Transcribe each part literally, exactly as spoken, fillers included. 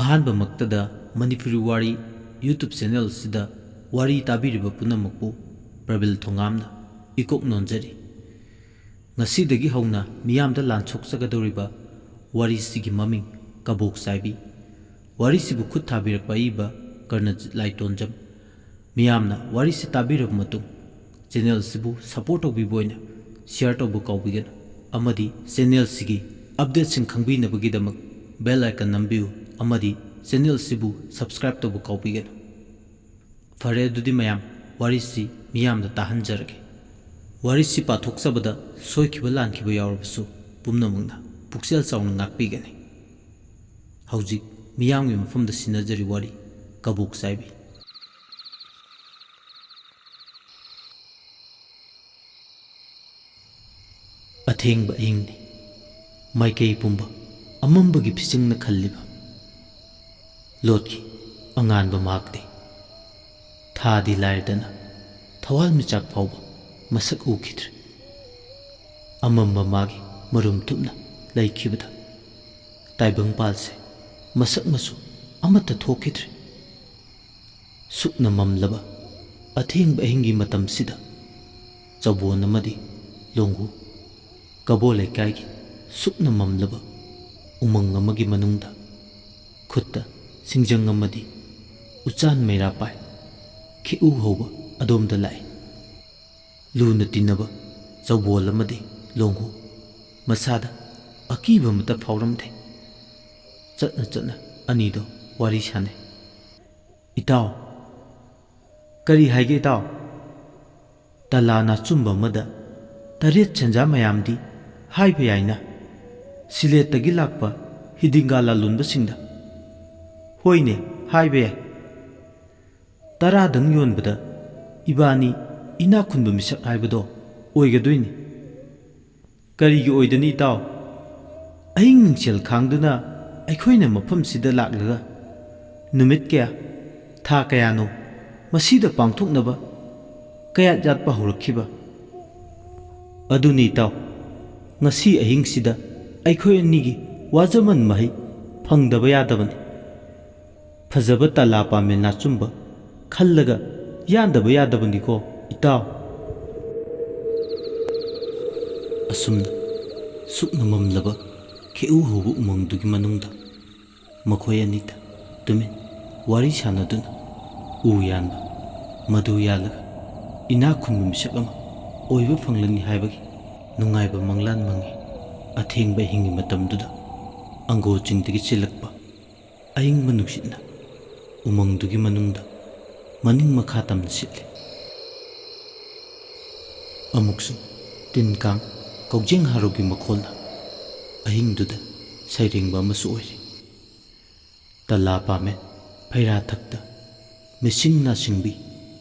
ꯑꯍꯥꯟꯕꯃꯛꯇꯗ ꯃꯅꯤꯄꯨꯔꯤ ꯋꯥꯔꯤ YouTube channel ꯑꯁꯤꯗ ꯋꯥꯔꯤ ꯇꯥꯕꯤꯔꯤꯕ ꯄꯨꯝꯅꯃꯛꯄꯨ ꯄ꯭ꯔꯕꯤꯜ ꯊꯣꯉꯥꯝꯅ ꯏꯀꯣꯛ ꯅꯣꯟꯖꯔꯤ꯫ ꯉꯁꯤꯗꯒꯤ ꯍꯧꯅ ꯃꯤꯌꯥꯝꯗ ꯂꯥꯟꯊꯣꯛꯆꯒꯗꯧꯔꯤꯕ ꯋꯥꯔꯤꯁꯤꯒꯤ ꯃꯃꯤꯡ ꯀꯕꯣꯛ ꯆꯥꯏꯕꯤ꯫ ꯋꯥꯔꯤꯁꯤꯕꯨ ꯈꯨꯠ ꯊꯥꯕꯤꯔꯛꯄ ꯑꯏꯕ ꯀꯔꯅꯖꯤꯠ ꯂꯥꯏꯇꯣꯟꯖꯝ꯫ ꯃꯤꯌꯥꯝꯅ ꯋꯥꯔꯤꯁꯤ ꯇꯥꯕꯤꯔꯕ ꯃꯇꯨꯡ, ꯆꯦꯅꯦꯜꯁꯤꯕꯨ ꯁꯄꯣꯔꯠ ꯇꯧꯕꯤꯕ ꯑꯣꯏꯅ ꯁꯤꯌꯔ ꯇꯧꯕ ꯀꯥꯎꯕꯤꯒꯅꯨ, ꯑꯃꯗꯤ ꯆꯦꯅꯦꯜꯁꯤꯒꯤ ꯑꯞꯗꯦꯠꯁꯤꯡ ꯈꯪꯕꯤꯅꯕꯒꯤꯗꯃꯛ ꯕꯦꯜ ꯑꯥꯏꯀꯟ ꯅꯝꯕꯤꯌꯨ, ꯑꯃꯗꯤ ꯆꯦꯅꯦꯜꯁꯤꯕꯨ ꯁꯕꯁꯀ꯭ꯔꯥꯏꯕ ꯇꯧꯕ ꯀꯥꯎꯕꯤꯒꯅꯨ꯫ ꯐꯔꯦ, ꯑꯗꯨꯗꯤ ꯃꯌꯥꯝ, ꯋꯥꯔꯤꯁꯤ ꯃꯤꯌꯥꯝꯗ ꯇꯥꯍꯟꯖꯔꯒꯦ꯫ ꯋꯥꯔꯤꯁꯤ ꯄꯥꯊꯣꯛꯆꯕꯗ ꯁꯣꯏꯈꯤꯕ ꯂꯥꯟꯈꯤꯕ ꯌꯥꯎꯔꯕꯁꯨ ꯄꯨꯝꯅꯃꯛꯅ ꯄꯨꯛꯆꯦꯜ ꯆꯥꯎꯅ ꯉꯥꯛꯄꯤꯒꯅꯤ꯫ ꯍꯧꯖꯤꯛ ꯃꯤꯌꯥꯝꯒꯤ ꯃꯐꯝꯗ ꯁꯤꯟꯅꯖꯔꯤ ꯋꯥꯔꯤ ꯀꯕꯣꯛ ꯆꯥꯏꯕꯤ꯫ ꯑꯊꯦꯡꯕ ꯑꯍꯤꯡꯅꯤ꯫ ꯃꯥꯏꯀꯩ ꯄꯨꯝꯕ ꯑꯃꯝꯕꯒꯤ ꯐꯤꯁꯤꯡꯅ ꯈꯜꯂꯤꯕ꯫ ꯂꯣꯠꯈꯤ ꯑꯉꯥꯟꯕ ꯃꯍꯥꯛꯇꯤ꯫ ꯊꯥꯗꯤ ꯂꯥꯏꯔꯗꯅ ꯊꯋꯥꯟꯃꯤꯆꯥꯛ ꯐꯥꯎꯕ ꯃꯁꯛ ꯎꯈꯤꯗ꯭ꯔꯦ꯫ ꯑꯃꯝꯕ ꯃꯥꯒꯤ ꯃꯔꯨꯝ ꯊꯨꯞꯅ ꯂꯩꯈꯤꯕꯗ ꯇꯥꯏꯕꯪꯄꯥꯜꯁꯦ ꯃꯁꯛ ꯃꯆꯨ ꯑꯃꯠꯇ ꯊꯣꯛꯈꯤꯗ꯭ꯔꯦ꯫ ꯁꯨꯞꯅ ꯃꯝꯂꯕ ꯑꯊꯦꯡꯕ ꯑꯍꯤꯡꯒꯤ ꯃꯇꯝꯁꯤꯗ ꯆꯧꯕꯣꯟ ꯑꯃꯗꯤ ꯂꯣꯡꯒꯨ ꯀꯕꯣ ꯂꯩꯀꯥꯏꯒꯤ ꯁꯨꯞꯅ ꯃꯝꯂꯕ ꯎꯃꯪ ꯑꯃꯒꯤ ꯃꯅꯨꯡꯗ ꯈꯨꯠꯇ ꯁꯤꯡꯖꯪ ꯑꯃꯗꯤ ꯎꯆꯥꯟ ꯃꯩꯔꯥ ꯄꯥꯏ ꯈꯤꯎ ꯍꯧꯕ ꯑꯗꯣꯝꯗ ꯂꯥꯛꯏ꯫ ꯂꯨꯅ ꯇꯤꯟꯅꯕ ꯆꯧꯕꯣꯜ ꯑꯃꯗꯤ ꯂꯣꯡꯒꯨ ꯃꯁꯥꯗ ꯑꯀꯤꯕ ꯑꯃꯠꯇ ꯐꯥꯎꯔꯝꯗꯦ꯫ ꯆꯠꯅ ꯆꯠꯅ ꯑꯅꯤꯗꯣ ꯋꯥꯔꯤ ꯁꯥꯟꯅꯩ꯫ "ꯏꯇꯥꯎ, ꯀꯔꯤ ꯍꯥꯏꯒꯦ ꯏꯇꯥꯎ? ꯇꯂꯥ ꯅꯥꯆꯨꯝꯕ ꯑꯃꯗ ꯇꯔꯦꯠ ꯁꯦꯟꯖꯥ ꯃꯌꯥꯝꯗꯤ ꯍꯥꯏꯕ ꯌꯥꯏꯅ, ꯁꯤꯂꯦꯠꯇꯒꯤ ꯂꯥꯛꯄ ꯍꯤꯗꯤꯡꯒꯥ ꯂꯥꯂꯣꯟꯕꯁꯤꯡꯗ?" "ꯍꯣꯏꯅꯦ, ꯍꯥꯏꯕ ꯌꯥꯏ꯫ ꯇꯔꯥꯗꯪ ꯌꯣꯟꯕꯗ ꯏꯕꯥꯅꯤ ꯏꯅꯥꯛ ꯈꯨꯟꯕ ꯃꯤꯁꯛ ꯍꯥꯏꯕꯗꯣ ꯑꯣꯏꯒꯗꯣꯏꯅꯤ꯫ ꯀꯔꯤꯒꯤ ꯑꯣꯏꯗꯅꯤ ꯏꯇꯥꯎ? ꯑꯍꯤꯡ ꯅꯨꯡꯁꯦꯜ ꯈꯥꯡꯗꯨꯅ ꯑꯩꯈꯣꯏꯅ ꯃꯐꯝꯁꯤꯗ ꯂꯥꯛꯂꯒ ꯅꯨꯃꯤꯠ ꯀꯌꯥ, ꯊꯥ ꯀꯌꯥꯅꯣ ꯃꯁꯤꯗ ꯄꯥꯡꯊꯣꯛꯅꯕ ꯀꯌꯥꯠ ꯌꯥꯠꯄ ꯍꯧꯔꯛꯈꯤꯕ? ꯑꯗꯨꯅꯤ ꯏꯇꯥꯎ, ꯉꯁꯤ ꯑꯍꯤꯡꯁꯤꯗ ꯑꯩꯈꯣꯏ ꯑꯅꯤꯒꯤ ꯋꯥꯖꯃꯟ ꯃꯍꯩ ꯐꯪꯗꯕ ꯌꯥꯗꯕꯅꯤ꯫ ꯐꯖꯕ ꯇꯂꯥ ꯄꯥꯃꯦꯜ ꯅꯥꯆꯨꯝꯕ ꯈꯜꯂꯒ ꯌꯥꯟꯗꯕ ꯌꯥꯗꯕꯅꯤꯀꯣ, ꯏꯇꯥꯎ꯫ ꯑꯁꯨꯝꯅ ꯁꯨꯛꯅ ꯃꯝꯂꯕ ꯈꯦꯎ ꯍꯧꯕ ꯎꯃꯪꯗꯨꯒꯤ ꯃꯅꯨꯡꯗ ꯃꯈꯣꯏ ꯑꯅꯤꯗ ꯇꯨꯃꯤꯟ ꯋꯥꯔꯤ ꯁꯥꯟꯅꯗꯨꯅ ꯎ ꯌꯥꯟꯕ, ꯃꯗꯨ ꯌꯥꯜꯂꯒ ꯏꯅꯥꯛ ꯈꯨꯟꯕ ꯃꯤꯁꯛ ꯑꯃ ꯑꯣꯏꯕ ꯐꯪꯂꯅꯤ ꯍꯥꯏꯕꯒꯤ ꯅꯨꯡꯉꯥꯏꯕ ꯃꯪꯂꯥꯟ ꯃꯪꯉꯤ꯫ ꯑꯊꯦꯡꯕ ꯑꯍꯤꯡꯒꯤ ꯃꯇꯝꯗꯨꯗ ꯑꯪꯒꯣ ꯆꯤꯡꯗꯒꯤ ꯆꯦꯜꯂꯛꯄ ꯑꯏꯪꯕ ꯅꯨꯡꯁꯤꯠꯅ ꯎꯃꯪꯗꯨꯒꯤ ꯃꯅꯨꯡꯗ ꯃꯅꯤꯡ ꯃꯈꯥ ꯇꯝꯅ ꯁꯤꯠꯂꯤ꯫ ꯑꯃꯨꯛꯁꯨ ꯇꯤꯟ ꯀꯥꯡ, ꯀꯧꯖꯦꯡ ꯍꯥꯔꯧꯒꯤ ꯃꯈꯣꯜꯅ ꯑꯍꯤꯡꯗꯨꯗ ꯁꯩꯔꯦꯡꯕ ꯑꯃꯁꯨ ꯑꯣꯏꯔꯤ꯫ ꯇꯂꯥ ꯄꯥꯃꯦꯟ ꯐꯩꯔꯥ ꯊꯛꯇ ꯃꯤꯁꯤꯡ ꯅꯥꯁꯤꯡꯕꯤ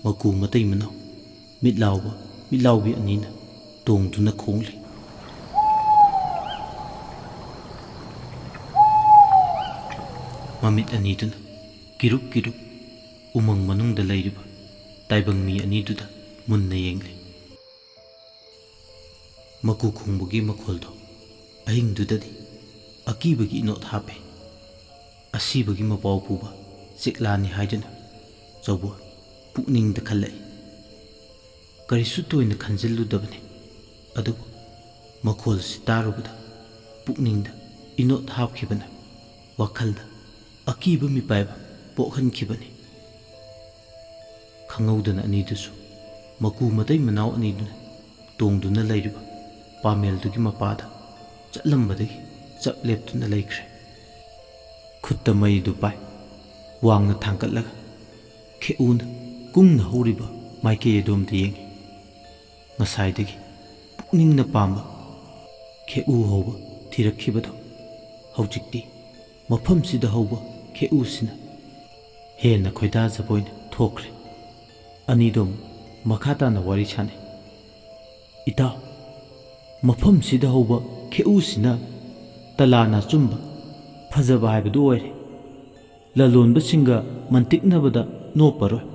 ꯃꯀꯨ ꯃꯇꯩ ꯃꯅꯥꯎ ꯃꯤꯠ ꯂꯥꯎꯕ ꯃꯤꯠ ꯂꯥꯎꯕꯤ ꯑꯅꯤꯅ ꯇꯣꯡꯗꯨꯅ ꯈꯣꯡꯂꯤ꯫ ꯃꯃꯤꯠ ꯑꯅꯤꯗꯨꯅ ꯀꯤꯔꯨꯛ ꯀꯤꯔꯨꯛ ꯎꯃꯪ ꯃꯅꯨꯡꯗ ꯂꯩꯔꯤꯕ ꯇꯥꯏꯕꯪ ꯃꯤ ꯑꯅꯤꯗꯨꯗ ꯃꯨꯟꯅ ꯌꯦꯡꯂꯤ꯫ ꯃꯀꯨ ꯈꯣꯡꯕꯒꯤ ꯃꯈꯣꯜꯗꯣ ꯑꯍꯤꯡꯗꯨꯗꯗꯤ ꯑꯀꯤꯕꯒꯤ ꯏꯅꯣꯠ ꯍꯥꯞꯄꯦ꯫ ꯑꯁꯤꯕꯒꯤ ꯃꯄꯥꯎ ꯄꯨꯕ ꯆꯦꯛꯂꯥꯅꯤ ꯍꯥꯏꯗꯨꯅ ꯆꯧꯕ ꯄꯨꯛꯅꯤꯡꯗ ꯈꯜꯂꯛꯏ꯫ ꯀꯔꯤꯁꯨ ꯇꯣꯏꯅ ꯈꯟꯖꯤꯜꯂꯨꯗꯕꯅꯤ, ꯑꯗꯨꯕꯨ ꯃꯈꯣꯜ ꯑꯁꯤ ꯇꯥꯔꯨꯕꯗ ꯄꯨꯛꯅꯤꯡꯗ ꯏꯅꯣꯠ ꯍꯥꯞꯈꯤꯕꯅ ꯋꯥꯈꯜꯗ ꯑꯀꯤꯕ ꯃꯤꯄꯥꯏꯕ ꯄꯣꯛꯍꯟꯈꯤꯕꯅꯤ꯫ ꯈꯪꯍꯧꯗꯅ ꯑꯅꯤꯗꯨꯁꯨ ꯃꯀꯨ ꯃꯇꯩ ꯃꯅꯥꯎ ꯑꯅꯤꯗꯨꯅ ꯇꯣꯡꯗꯨꯅ ꯂꯩꯔꯤꯕ ꯄꯥꯃꯦꯜꯗꯨꯒꯤ ꯃꯄꯥꯗ ꯆꯠꯂꯝꯕꯗꯒꯤ ꯆꯞ ꯂꯦꯞꯇꯨꯅ ꯂꯩꯈ꯭ꯔꯦ꯫ ꯈꯨꯠꯇ ꯃꯩꯗꯨ ꯄꯥꯏ ꯋꯥꯡꯅ ꯊꯥꯡꯒꯠꯂꯒ ꯈꯦꯎꯅ ꯀꯨꯡꯅ ꯍꯧꯔꯤꯕ ꯃꯥꯏꯀꯩ ꯑꯗꯣꯝꯗ ꯌꯦꯡꯏ꯫ ꯉꯁꯥꯏꯗꯒꯤ ꯄꯨꯛꯅꯤꯡꯅ ꯄꯥꯝꯕ ꯈꯦꯎ ꯍꯧꯕ ꯊꯤꯔꯛꯈꯤꯕꯗꯣ ꯍꯧꯖꯤꯛꯇꯤ ꯃꯐꯝꯁꯤꯗ ꯍꯧꯕ ꯈꯦꯎꯁꯤꯅ ꯍꯦꯟꯅ ꯈꯣꯏꯗꯥꯖꯕ ꯑꯣꯏꯅ ꯊꯣꯛꯈ꯭ꯔꯦ꯫ ꯑꯅꯤꯗꯣ ꯑꯃꯨꯛ ꯃꯈꯥ ꯇꯥꯅ ꯋꯥꯔꯤ ꯁꯥꯟꯅꯩ꯫ "ꯏꯇꯥꯎ, ꯃꯐꯝꯁꯤꯗ ꯍꯧꯕ ꯈꯦꯎꯁꯤꯅ ꯇꯂꯥ ꯅꯥꯆꯨꯝꯕ ꯐꯖꯕ ꯍꯥꯏꯕꯗꯨ ꯑꯣꯏꯔꯦ꯫ ꯂꯂꯣꯟꯕꯁꯤꯡꯒ ꯃꯟꯇꯤꯛꯅꯕꯗ ꯅꯣꯞꯄꯔꯣꯏ꯫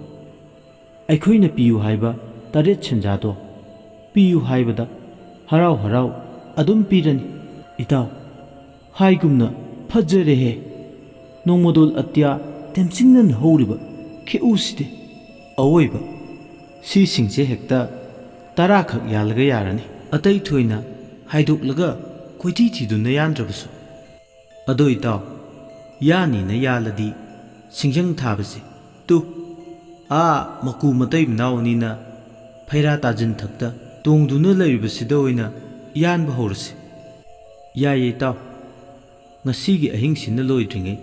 ꯑꯩꯈꯣꯏꯅ ꯄꯤꯌꯨ ꯍꯥꯏꯕ ꯇꯔꯦꯠ ꯁꯦꯟꯖꯥꯗꯣ ꯄꯤꯌꯨ ꯍꯥꯏꯕꯗ ꯍꯔꯥꯎ ꯍꯔꯥꯎ ꯑꯗꯨꯝ ꯄꯤꯔꯅꯤ꯫ ꯏꯇꯥꯎ, ꯍꯥꯏꯒꯨꯝꯅ ꯐꯖꯔꯦꯍꯦ꯫ ꯅꯣꯡꯃꯗꯣꯜ ꯑꯇꯤꯌꯥ ꯇꯦꯝꯆꯤꯡꯅ ꯍꯧꯔꯤꯕ ꯈꯦꯎꯁꯤꯗꯤ꯫ ꯑꯋꯣꯏꯕ, ꯁꯤꯁꯤꯡꯁꯦ ꯍꯦꯛꯇ ꯇꯔꯥꯈꯛ ꯌꯥꯜꯂꯒ ꯌꯥꯔꯅꯤ꯫ ꯑꯇꯩ ꯊꯣꯏꯅ ꯍꯥꯏꯗꯣꯛꯂꯒ ꯀꯣꯏꯊꯤ ꯊꯤꯗꯨꯅ ꯌꯥꯟꯗ꯭ꯔꯕꯁꯨ꯫ ꯑꯗꯣ ꯏꯇꯥꯎ, ꯌꯥꯅꯤꯅ ꯌꯥꯜꯂꯗꯤ ꯁꯤꯡꯖꯪ ꯊꯥꯕꯁꯦ, ꯇꯨ, ꯑꯥ ꯃꯀꯨ ꯃꯇꯩ ꯃꯅꯥꯎ ꯑꯅꯤꯅ ꯐꯩꯔꯥ ꯇꯥꯖꯤꯟ ꯊꯛꯇ ꯇꯣꯡꯗꯨꯅ ꯂꯩꯔꯤꯕꯁꯤꯗ ꯑꯣꯏꯅ ꯌꯥꯟꯕ ꯍꯧꯔꯁꯤ꯫ ꯌꯥꯏꯌꯦ ꯏꯇꯥꯎ, ꯉꯁꯤꯒꯤ ꯑꯍꯤꯡꯁꯤꯅ ꯂꯣꯏꯗ꯭ꯔꯤꯉꯩ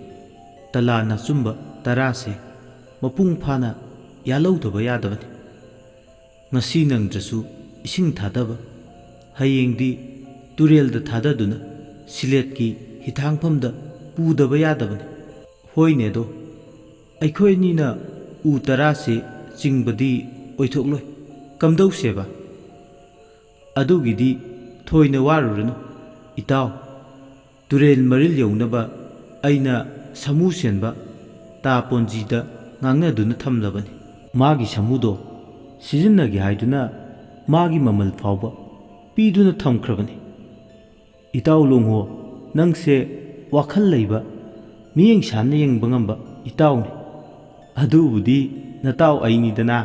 ꯇꯂꯥ ꯅꯥꯆꯨꯝꯕ ꯇꯔꯥꯁꯦ ꯃꯄꯨꯡ ꯐꯥꯅ ꯌꯥꯜꯍꯧꯗꯕ ꯌꯥꯗꯕꯅꯤ꯫ ꯉꯁꯤ ꯅꯪꯗ꯭ꯔꯁꯨ ꯏꯁꯤꯡ ꯊꯥꯗꯕ, ꯍꯌꯦꯡꯗꯤ ꯇꯨꯔꯦꯜꯗ ꯊꯥꯗꯗꯨꯅ ꯁꯤꯂꯦꯠꯀꯤ ꯍꯤꯊꯥꯡꯐꯝꯗ ꯄꯨꯗꯕ ꯌꯥꯗꯕꯅꯤ꯫ ꯍꯣꯏꯅꯦ ꯑꯗꯣ, ꯑꯩꯈꯣꯏ ꯑꯅꯤꯅ ꯎ ꯇꯔꯥꯁꯦ ꯆꯤꯡꯕꯗꯤ ꯑꯣꯏꯊꯣꯛꯂꯣꯏ꯫ ꯀꯝꯗꯧꯁꯦꯕ? ꯑꯗꯨꯒꯤꯗꯤ ꯊꯣꯏꯅ ꯋꯥꯔꯨꯔꯅꯨ, ꯏꯇꯥꯎ꯫ ꯇꯨꯔꯦꯜ ꯃꯔꯤꯜ ꯌꯧꯅꯕ ꯑꯩꯅ ꯁꯥꯃꯨ ꯁꯦꯟꯕ ꯇꯥ ꯄꯣꯟꯖꯤꯗ ꯉꯥꯡꯅꯗꯨꯅ ꯊꯝꯂꯕꯅꯤ꯫ ꯃꯥꯒꯤ ꯁꯥꯃꯨꯗꯣ ꯁꯤꯖꯤꯟꯅꯒꯦ ꯍꯥꯏꯗꯨꯅ ꯃꯥꯒꯤ ꯃꯃꯜ ꯐꯥꯎꯕ ꯄꯤꯗꯨꯅ ꯊꯝꯈ꯭ꯔꯕꯅꯤ꯫ ꯏꯇꯥꯎ ꯂꯣꯡꯍꯣ, ꯅꯪꯁꯦ ꯋꯥꯈꯜ ꯂꯩꯕ, ꯃꯤꯠꯌꯦꯡ ꯁꯥꯟꯅ ꯌꯦꯡꯕ ꯉꯝꯕ ꯏꯇꯥꯎꯅꯤ꯫ ꯑꯗꯨꯕꯨꯗꯤ ꯅꯇꯥꯎ ꯑꯩꯅꯤꯗꯅ꯫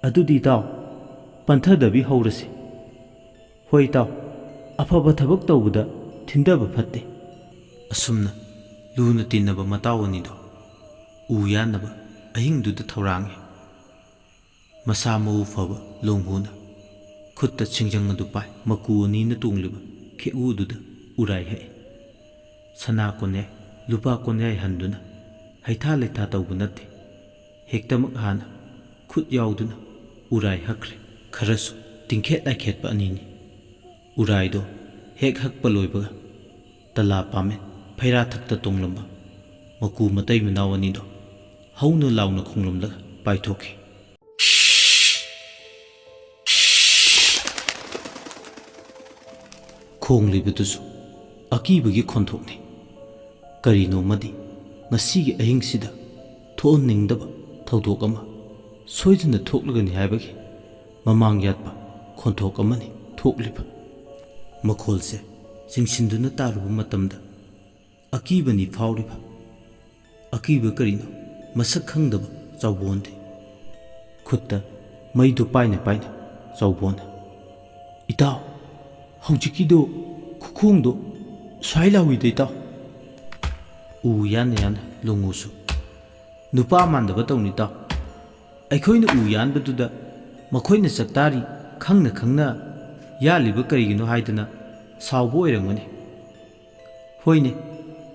ꯑꯗꯨꯗꯤ ꯏꯇꯥꯎ, ꯄꯟꯊꯗꯕꯤ ꯍꯧꯔꯁꯤ꯫ ꯍꯣꯏ ꯏꯇꯥꯎ, ꯑꯐꯕ ꯊꯕꯛ ꯇꯧꯕꯗ ꯊꯤꯟꯊꯕ ꯐꯠꯇꯦ꯫ ꯑꯁꯨꯝꯅ ꯂꯨꯅ ꯇꯤꯟꯅꯕ ꯃꯇꯥꯎ ꯑꯅꯤꯗꯣ ꯎ ꯌꯥꯟꯅꯕ ꯑꯍꯤꯡꯗꯨꯗ ꯊꯧꯔꯥꯡꯉꯤ꯫ ꯃꯁꯥ ꯃꯎ ꯐꯕ ꯂꯣꯡꯍꯨꯅ ꯈꯨꯠꯇ ꯁꯤꯡꯖꯪ ꯑꯗꯨ ꯄꯥꯏ, ꯃꯀꯨ ꯑꯅꯤꯅ ꯇꯣꯡꯂꯤꯕ ꯈꯦꯛꯎꯗꯨꯗ ꯎꯔꯥꯏ ꯍꯛꯏ꯫ ꯁꯅꯥ ꯀꯣꯟꯌꯥꯏ, ꯂꯨꯄꯥ ꯀꯣꯟꯌꯥꯏ ꯍꯟꯗꯨꯅ ꯍꯩꯊꯥ ꯂꯩꯊꯥ ꯇꯧꯕ ꯅꯠꯇꯦ꯫ ꯍꯦꯛꯇꯃꯛ ꯍꯥꯟꯅ ꯈꯨꯠ ꯌꯥꯎꯗꯨꯅ ꯎꯔꯥꯏ ꯍꯛꯈ꯭ꯔꯦ꯫ ꯈꯔꯁꯨ ꯇꯤꯡꯈꯦꯠ ꯅꯥꯏꯈꯦꯠꯄ ꯑꯅꯤꯅꯤ꯫ ꯎꯔꯥꯏꯗꯣ ꯍꯦꯛ ꯍꯛꯄ ꯂꯣꯏꯕꯒ ꯇꯂꯥ ꯄꯥꯃꯦꯟ ꯐꯩꯔꯥ ꯊꯛꯇ ꯇꯣꯡꯂꯝꯕ ꯃꯀꯨ ꯃꯇꯩ ꯃꯅꯥꯎ ꯑꯅꯤꯗꯣ ꯍꯧꯅ ꯂꯥꯎꯅ ꯈꯣꯡꯂꯝꯂꯒ ꯄꯥꯏꯊꯣꯛꯈꯤ꯫ ꯈꯣꯡꯂꯤꯕꯗꯨꯁꯨ ꯑꯀꯤꯕꯒꯤ ꯈꯣꯟꯊꯣꯛꯅꯤ꯫ ꯀꯔꯤꯅꯣꯃꯗꯤ ꯉꯁꯤꯒꯤ ꯑꯍꯤꯡꯁꯤꯗ ꯊꯣꯛꯍꯟꯅꯤꯡꯗꯕ ꯊꯧꯗꯣꯛ ꯑꯃ ꯁꯣꯏꯗꯅ ꯊꯣꯛꯂꯒꯅꯤ ꯍꯥꯏꯕꯒꯤ ꯃꯃꯥꯡ ꯌꯥꯠꯄ ꯈꯣꯟꯊꯣꯛ ꯑꯃꯅꯤ ꯊꯣꯛꯂꯤꯕ꯫ ꯃꯈꯣꯜꯁꯦ ꯆꯤꯡꯁꯤꯟꯗꯨꯅ ꯇꯥꯔꯨꯕ ꯃꯇꯝꯗ ꯑꯀꯤꯕꯅꯤ ꯐꯥꯎꯔꯤꯕ꯫ ꯑꯀꯤꯕ ꯀꯔꯤꯅꯣ? ꯃꯁꯛ ꯈꯪꯗꯕ ꯆꯥꯎꯕꯣꯟꯗꯤ꯫ ꯈꯨꯠꯇ ꯃꯩꯗꯨ ꯄꯥꯏꯅ ꯄꯥꯏꯅ ꯆꯥꯎꯕꯣꯟꯅ, "ꯏꯇꯥꯎ, ꯍꯧꯖꯤꯛꯀꯤꯗꯨ ꯈꯨꯈꯣꯡꯗꯣ ꯁ꯭ꯋꯥꯏ ꯂꯥꯎꯏꯗ ꯏꯇꯥꯎ"꯫ ꯎ ꯌꯥꯟꯅ ꯌꯥꯟꯅ ꯂꯣꯡꯉꯨꯁꯨ, "ꯅꯨꯄꯥ ꯃꯥꯟꯗꯕ ꯇꯧꯅꯨ ꯏꯇꯥꯎ꯫ ꯑꯩꯈꯣꯏꯅ ꯎ ꯌꯥꯟꯕꯗꯨꯗ ꯃꯈꯣꯏꯅ ꯆꯥꯛꯇꯥꯔꯤ ꯈꯪꯅ ꯈꯪꯅ ꯌꯥꯜꯂꯤꯕ ꯀꯔꯤꯒꯤꯅꯣ ꯍꯥꯏꯗꯅ ꯁꯥꯎꯕ ꯑꯣꯏꯔꯝꯒꯅꯤ"꯫ ꯍꯣꯏꯅꯦ,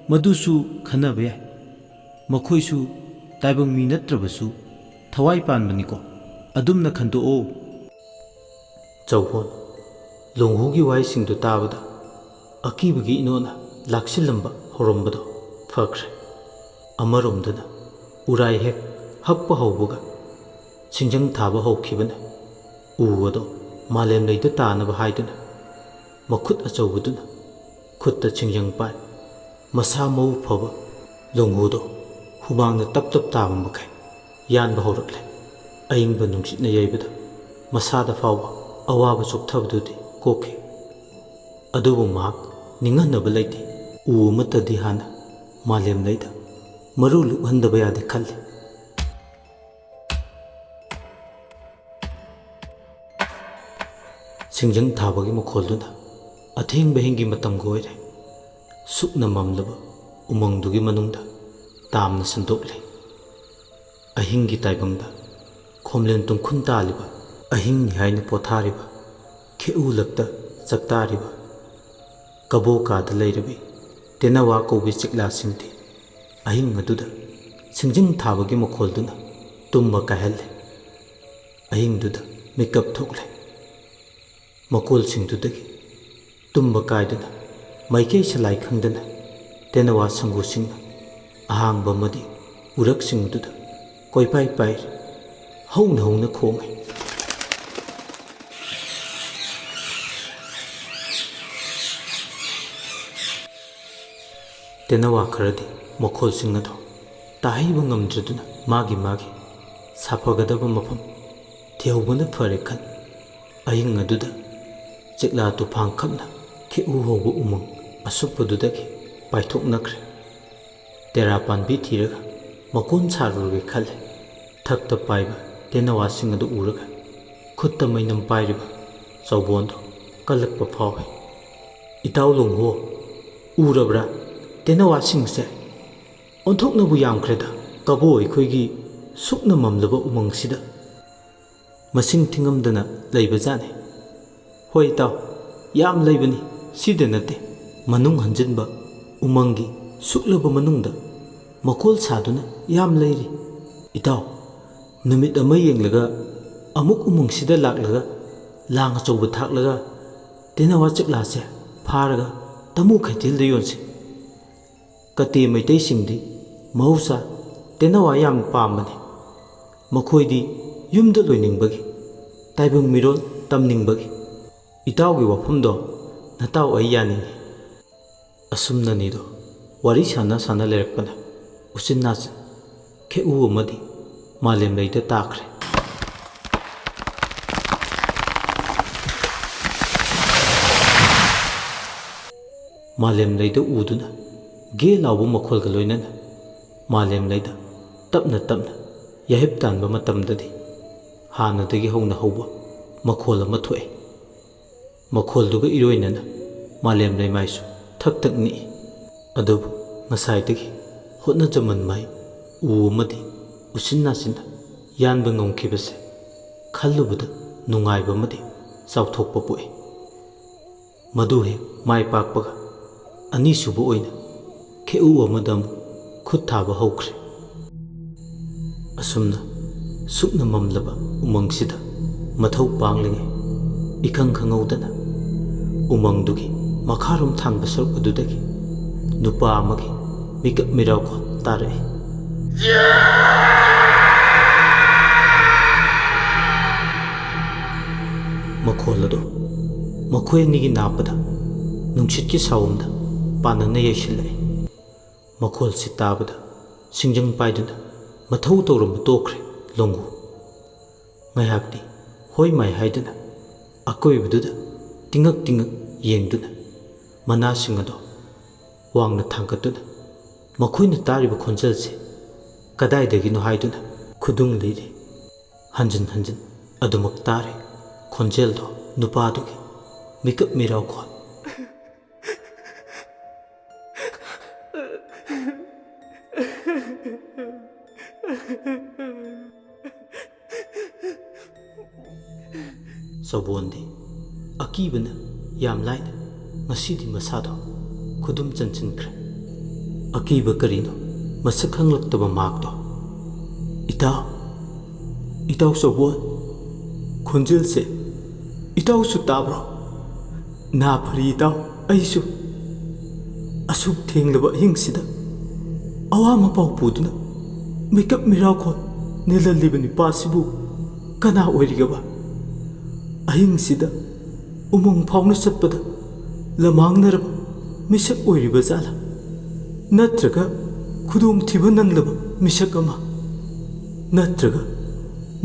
ꯃꯗꯨꯁꯨ ꯈꯟꯅꯕ ꯌꯥꯏ꯫ ꯃꯈꯣꯏꯁꯨ ꯇꯥꯏꯕꯪ ꯃꯤ ꯅꯠꯇ꯭ꯔꯕꯁꯨ ꯊꯋꯥꯏ ꯄꯥꯟꯕꯅꯤꯀꯣ꯫ ꯑꯗꯨꯝꯅ ꯈꯟꯗꯣꯛꯑꯣ꯫ ꯆꯧꯕꯣꯟ ꯂꯣꯡꯍꯨꯒꯤ ꯋꯥꯍꯩꯁꯤꯡꯗꯨ ꯇꯥꯕꯗ ꯑꯀꯤꯕꯒꯤ ꯏꯅꯣꯠꯅ ꯂꯥꯛꯁꯤꯜꯂꯝꯕ ꯍꯧꯔꯝꯕꯗꯣ ꯐꯈ꯭ꯔꯦ꯫ ꯑꯃꯔꯣꯝꯗꯅ ꯎꯔꯥꯏ ꯍꯦꯛ ꯍꯛꯄ ꯍꯧꯕꯒ ꯁꯤꯡꯖꯪ ꯊꯥꯕ ꯍꯧꯈꯤꯕꯅ ꯎ ꯑꯗꯣ ꯃꯥꯂꯦꯝ ꯂꯩꯗ ꯇꯥꯅꯕ ꯍꯥꯏꯗꯨꯅ ꯃꯈꯨꯠ ꯑꯆꯧꯕꯗꯨꯅ ꯈꯨꯠꯇ ꯁꯤꯡꯖꯪ ꯄꯥꯏ ꯃꯁꯥ ꯃꯎ ꯐꯕ ꯂꯣꯡꯍꯨꯗꯣ ꯍꯨꯃꯥꯡꯅ ꯇꯞ ꯇꯞ ꯇꯥꯕ ꯃꯈꯩ ꯌꯥꯟꯕ ꯍꯧꯔꯛꯂꯦ꯫ ꯑꯏꯪꯕ ꯅꯨꯡꯁꯤꯠꯅ ꯌꯩꯕꯗ ꯃꯁꯥꯗ ꯐꯥꯎꯕ ꯑꯋꯥꯕ ꯆꯣꯛꯊꯕꯗꯨꯗꯤ ꯀꯣꯛꯈꯤ꯫ ꯑꯗꯨꯕꯨ ꯃꯍꯥꯛ ꯅꯤꯡꯍꯟꯅꯕ ꯂꯩꯇꯦ꯫ ꯎ ꯑꯃꯠꯇꯗꯤ ꯍꯥꯟꯅ ꯃꯥꯂꯦꯝ ꯂꯩꯗ ꯃꯔꯨ ꯂꯨꯞꯍꯟꯗꯕ ꯌꯥꯗꯦ ꯈꯜꯂꯤ꯫ ꯁꯤꯡꯖꯪ ꯊꯥꯕꯒꯤ ꯃꯈꯣꯜꯗꯨꯅ ꯑꯊꯦꯡꯕ ꯑꯍꯤꯡꯒꯤ ꯃꯇꯝꯒ ꯑꯣꯏꯔꯦ꯫ ꯁꯨꯛꯅ ꯃꯝꯂꯕ ꯎꯃꯪꯗꯨꯒꯤ ꯃꯅꯨꯡꯗ ꯇꯥꯝꯅ ꯁꯟꯗꯣꯛꯂꯦ꯫ ꯑꯍꯤꯡꯒꯤ ꯇꯥꯏꯕꯪꯗ ꯈꯣꯝꯂꯦꯟ ꯇꯨꯡꯈꯨꯟ ꯇꯥꯜꯂꯤꯕ, ꯑꯍꯤꯡꯅꯤ ꯍꯥꯏꯅ ꯄꯣꯊꯥꯔꯤꯕ, ꯈꯦꯎ ꯂꯛꯇ ꯆꯥꯛꯇꯥꯔꯤꯕ ꯀꯕꯣꯀꯥꯗ ꯂꯩꯔꯕꯤ ꯇꯦꯅꯋꯥ ꯀꯧꯕꯤ ꯆꯤꯛꯂꯥꯁꯤꯡꯗꯤ ꯑꯍꯤꯡ ꯑꯗꯨꯗ ꯁꯤꯡꯖꯪ ꯊꯥꯕꯒꯤ ꯃꯈꯣꯜꯗꯨꯅ ꯇꯨꯝꯕ ꯀꯥꯏꯍꯜꯂꯦ꯫ ꯑꯍꯤꯡꯗꯨꯗ ꯃꯤꯀꯞ ꯊꯣꯛꯂꯦ꯫ ꯃꯀꯣꯜꯁꯤꯡꯗꯨꯗꯒꯤ ꯇꯨꯝꯕ ꯀꯥꯏꯗꯨꯅ ꯃꯥꯏꯀꯩ ꯁꯂꯥꯏ ꯈꯪꯗꯅ ꯇꯦꯅꯋꯥ ꯁꯪꯒꯨꯁꯤꯡꯅ ꯑꯍꯥꯡꯕ ꯑꯃꯗꯤ ꯎꯔꯛꯁꯤꯡꯗꯨꯗ ꯀꯣꯏꯄꯥꯏ ꯄꯥꯏꯔꯤ꯫ ꯍꯧꯅ ꯍꯧꯅ ꯈꯣꯡꯏ꯫ ꯇꯦꯅꯋꯥ ꯈꯔꯗꯤ ꯃꯈꯣꯜꯁꯤꯡ ꯑꯗꯨ ꯇꯥꯍꯩꯕ ꯉꯝꯗ꯭ꯔꯗꯨꯅ ꯃꯥꯒꯤ ꯃꯥꯒꯤ ꯁꯥꯐꯒꯗꯕ ꯃꯐꯝ ꯊꯤꯍꯧꯕꯅ ꯐꯔꯦ ꯈꯟ ꯑꯍꯤꯡ ꯑꯗꯨꯗ ꯆꯤꯛꯂꯥ ꯇꯨꯐꯥꯟ ꯈꯞꯅ ꯈꯦꯛꯎ ꯍꯧꯕ ꯎꯃꯪ ꯑꯁꯨꯞꯄꯗꯨꯗꯒꯤ ꯄꯥꯏꯊꯣꯛꯅꯈ꯭ꯔꯦ꯫ ꯇꯦꯔꯥ ꯄꯥꯟꯕꯤ ꯊꯤꯔꯒ ꯃꯀꯣꯟ ꯁꯥꯔꯨꯔꯒꯦ ꯈꯜꯂꯦ꯫ ꯊꯛꯇ ꯄꯥꯏꯕ ꯇꯦꯅꯋꯥꯁꯤꯡ ꯑꯗꯨ ꯎꯔꯒ ꯈꯨꯠꯇ ꯃꯩꯅꯝ ꯄꯥꯏꯔꯤꯕ ꯆꯧꯕꯣꯟꯗꯨ ꯀꯜꯂꯛꯄ ꯐꯥꯎꯏ꯫ "ꯏꯇꯥꯎ ꯂꯣꯡꯍꯣ, ꯎꯔꯕ꯭ꯔꯥ ꯇꯦꯅꯋꯥꯁꯤꯡꯁꯦ? ꯑꯣꯟꯊꯣꯛꯅꯕꯨ ꯌꯥꯝꯈ꯭ꯔꯦꯗ ꯀꯕꯣ ꯑꯩꯈꯣꯏꯒꯤ ꯁꯨꯛꯅ ꯃꯝꯂꯕ ꯎꯃꯪꯁꯤꯗ꯫ ꯃꯁꯤꯡ ꯊꯤꯉꯝꯗꯅ ꯂꯩꯕꯖꯥꯠꯅꯤ꯫" "ꯍꯣꯏ ꯏꯇꯥꯎ, ꯌꯥꯝ ꯂꯩꯕꯅꯤ꯫ ꯁꯤꯗ ꯅꯠꯇꯦ, ꯃꯅꯨꯡ ꯍꯟꯖꯤꯟꯕ ꯎꯃꯪꯒꯤ ꯁꯨꯛꯂꯕ ꯃꯅꯨꯡꯗ ꯃꯀꯣꯜ ꯁꯥꯗꯨꯅ ꯌꯥꯝ ꯂꯩꯔꯤ꯫ ꯏꯇꯥꯎ, ꯅꯨꯃꯤꯠ ꯑꯃ ꯌꯦꯡꯂꯒ ꯑꯃꯨꯛ ꯎꯃꯪꯁꯤꯗ ꯂꯥꯛꯂꯒ ꯂꯥꯡ ꯑꯆꯧꯕ ꯊꯥꯛꯂꯒ ꯇꯦꯅꯋꯥ ꯆꯤꯛꯂꯥꯁꯦ ꯐꯥꯔꯒ ꯇꯃꯨ ꯀꯩꯊꯦꯜꯗ ꯌꯣꯟꯁꯤ꯫" ꯀꯇꯦ ꯃꯩꯇꯩꯁꯤꯡꯗꯤ ꯃꯍꯧꯁꯥ ꯇꯦꯅꯋꯥ ꯌꯥꯝ ꯄꯥꯝꯕꯅꯤ꯫ ꯃꯈꯣꯏꯗꯤ ꯌꯨꯝꯗ ꯂꯣꯏꯅꯤꯡꯕꯒꯤ, ꯇꯥꯏꯕꯪ ꯃꯤꯔꯣꯜ ꯇꯝꯅꯤꯡꯕꯒꯤ꯫ ꯏꯇꯥꯎꯒꯤ ꯋꯥꯐꯝꯗꯣ ꯅꯇꯥꯎ ꯑꯩ ꯌꯥꯅꯤꯡꯏ꯫ ꯑꯁꯨꯝꯅꯅꯤꯗꯣ ꯋꯥꯔꯤ ꯁꯥꯟꯅ ꯁꯥꯟꯅ ꯂꯩꯔꯛꯄꯅ ꯎꯆꯤꯟ ꯅꯥꯆꯤꯟ ꯈꯦꯛꯎ ꯑꯃꯗꯤ ꯃꯥꯂꯦꯝꯂꯩꯗ ꯇꯥꯈ꯭ꯔꯦ꯫ ꯃꯥꯂꯦꯝꯂꯩꯗ ꯎꯗꯨꯅ ꯒꯦ ꯂꯥꯎꯕ ꯃꯈꯣꯜꯒ ꯂꯣꯏꯅꯅ ꯃꯥꯂꯦꯝꯂꯩꯗ ꯇꯞꯅ ꯇꯞꯅ ꯌꯥꯍꯤꯞ ꯇꯥꯟꯕ ꯃꯇꯝꯗꯗꯤ ꯍꯥꯟꯅꯗꯒꯤ ꯍꯧꯅ ꯍꯧꯕ ꯃꯈꯣꯜ ꯑꯃ ꯊꯣꯛꯑꯦ꯫ ꯃꯈꯣꯜꯗꯨꯒ ꯏꯔꯣꯏꯅꯅ ꯃꯥꯂꯦꯝ ꯂꯩꯃꯥꯏꯁꯨ ꯊꯛ ꯊꯛ ꯅꯤꯛꯏ꯫ ꯑꯗꯨꯕꯨ ꯉꯁꯥꯏꯗꯒꯤ ꯍꯣꯠꯅꯖꯃꯟ ꯃꯍꯩ ꯎ ꯑꯃꯗꯤ ꯎꯆꯤꯟ ꯅꯥꯆꯤꯟꯅ ꯌꯥꯟꯕ ꯉꯝꯈꯤꯕꯁꯦ ꯈꯜꯂꯨꯕꯗ ꯅꯨꯡꯉꯥꯏꯕ ꯑꯃꯗꯤ ꯆꯥꯎꯊꯣꯛꯄ ꯄꯣꯛꯏ꯫ ꯃꯗꯨ ꯍꯦꯛ ꯃꯥꯏ ꯄꯥꯛꯄꯒ ꯑꯅꯤꯁꯨꯕ ꯑꯣꯏꯅ ꯈꯦꯎ ꯑꯃꯗ ꯑꯃꯨꯛ ꯈꯨꯠ ꯊꯥꯕ ꯍꯧꯈ꯭ꯔꯦ꯫ ꯑꯁꯨꯝꯅ ꯁꯨꯛꯅ ꯃꯝꯂꯕ ꯎꯃꯪꯁꯤꯗ ꯃꯊꯧ ꯄꯥꯡꯂꯤꯉꯩ ꯏꯈꯪ ꯈꯪꯍꯧꯗꯅ ꯎꯃꯪꯗꯨꯒꯤ ꯃꯈꯥꯔꯣꯝ ꯊꯥꯡꯕ ꯁꯔꯨꯛ ꯑꯗꯨꯗꯒꯤ ꯅꯨꯄꯥ ꯑꯃꯒꯤ ꯃꯤꯀꯞ ꯃꯤꯔꯥꯎꯈꯣꯜ ꯇꯥꯔꯛꯏ꯫ ꯃꯈꯣꯜ ꯑꯗꯨ ꯃꯈꯣꯏ ꯑꯅꯤꯒꯤ ꯅꯥꯞꯄꯗ ꯅꯨꯡꯁꯤꯠꯀꯤ ꯁꯥꯎꯝꯗ ꯄꯥꯟꯅꯅ ꯌꯩꯁꯤꯜꯂꯛꯏ꯫ ꯃꯈꯣꯜꯁꯤ ꯇꯥꯕꯗ ꯁꯤꯡꯖꯪ ꯄꯥꯏꯗꯨꯅ ꯃꯊꯧ ꯇꯧꯔꯝꯕ ꯇꯣꯛꯈ꯭ꯔꯦ ꯂꯣꯡꯒꯨ꯫ ꯉꯥꯏꯍꯥꯛꯇꯤ ꯍꯣꯏ ꯃꯥꯏ ꯍꯥꯏꯗꯨꯅ ꯑꯀꯣꯏꯕꯗꯨꯗ ꯇꯤꯡꯉꯛ ꯇꯤꯡꯉꯛ ꯌꯦꯡꯗꯨꯅ ꯃꯅꯥꯁꯤꯡ ꯑꯗꯨ ꯋꯥꯡꯅ ꯊꯥꯡꯒꯠꯇꯨꯅ ꯃꯈꯣꯏꯅ ꯇꯥꯔꯤꯕ ꯈꯣꯟꯖꯦꯜꯁꯦ ꯀꯗꯥꯏꯗꯒꯤꯅꯣ ꯍꯥꯏꯗꯨꯅ ꯈꯨꯗꯨꯡ ꯂꯤꯔꯤ꯫ ꯍꯟꯖꯤꯟ ꯍꯟꯖꯤꯟ ꯑꯗꯨꯃꯛ ꯇꯥꯔꯦ ꯈꯣꯟꯖꯦꯜꯗꯣ ꯅꯨꯄꯥꯗꯨꯒꯤ꯫ ꯃꯤꯀꯞ ꯃꯤꯔꯥꯎꯈꯣꯜ꯫ ꯆꯧꯕꯣꯟꯗꯤ ꯑꯀꯤꯕꯅ ꯌꯥꯝ ꯂꯥꯏꯅ ꯉꯁꯤꯗꯤ ꯃꯁꯥꯗꯣ ꯈꯨꯗꯨꯝ ꯆꯟꯁꯤꯟꯈ꯭ꯔꯦ꯫ ꯑꯀꯤꯕ ꯀꯔꯤꯅꯣ ꯃꯁꯛ ꯈꯪꯂꯛꯇꯕ ꯃꯍꯥꯛꯇꯣ꯫ "ꯏꯇꯥꯎ, ꯏꯇꯥꯎ ꯆꯧꯕꯣꯟ, ꯈꯣꯟꯖꯦꯜꯁꯦ ꯏꯇꯥꯎꯁꯨ ꯇꯥꯕ꯭ꯔꯣ?" "ꯅꯥ ꯐꯔꯤ ꯏꯇꯥꯎ, ꯑꯩꯁꯨ꯫ ꯑꯁꯨꯛ ꯊꯦꯡꯂꯕ ꯑꯍꯤꯡꯁꯤꯗ ꯑꯋꯥ ꯃꯄꯥꯎ ꯄꯨꯗꯨꯅ ꯃꯤꯀꯞ ꯃꯤꯔꯥꯎꯈꯣꯜ ꯅꯤꯜꯍꯜꯂꯤꯕ ꯅꯨꯄꯥꯁꯤꯕꯨ ꯀꯅꯥ ꯑꯣꯏꯔꯤꯒꯕ? ꯑꯍꯤꯡꯁꯤꯗ ꯎꯃꯪ ꯐꯥꯎꯅ ꯆꯠꯄꯗ ꯂꯃꯥꯡꯅꯔꯕ ꯃꯤꯁꯛ ꯑꯣꯏꯔꯤꯕ ꯖꯥꯠꯂꯥ? ꯅꯠꯇ꯭ꯔꯒ ꯈꯨꯗꯣꯡꯊꯤꯕ ꯅꯪꯂꯕ ꯃꯤꯁꯛ ꯑꯃ? ꯅꯠꯇ꯭ꯔꯒ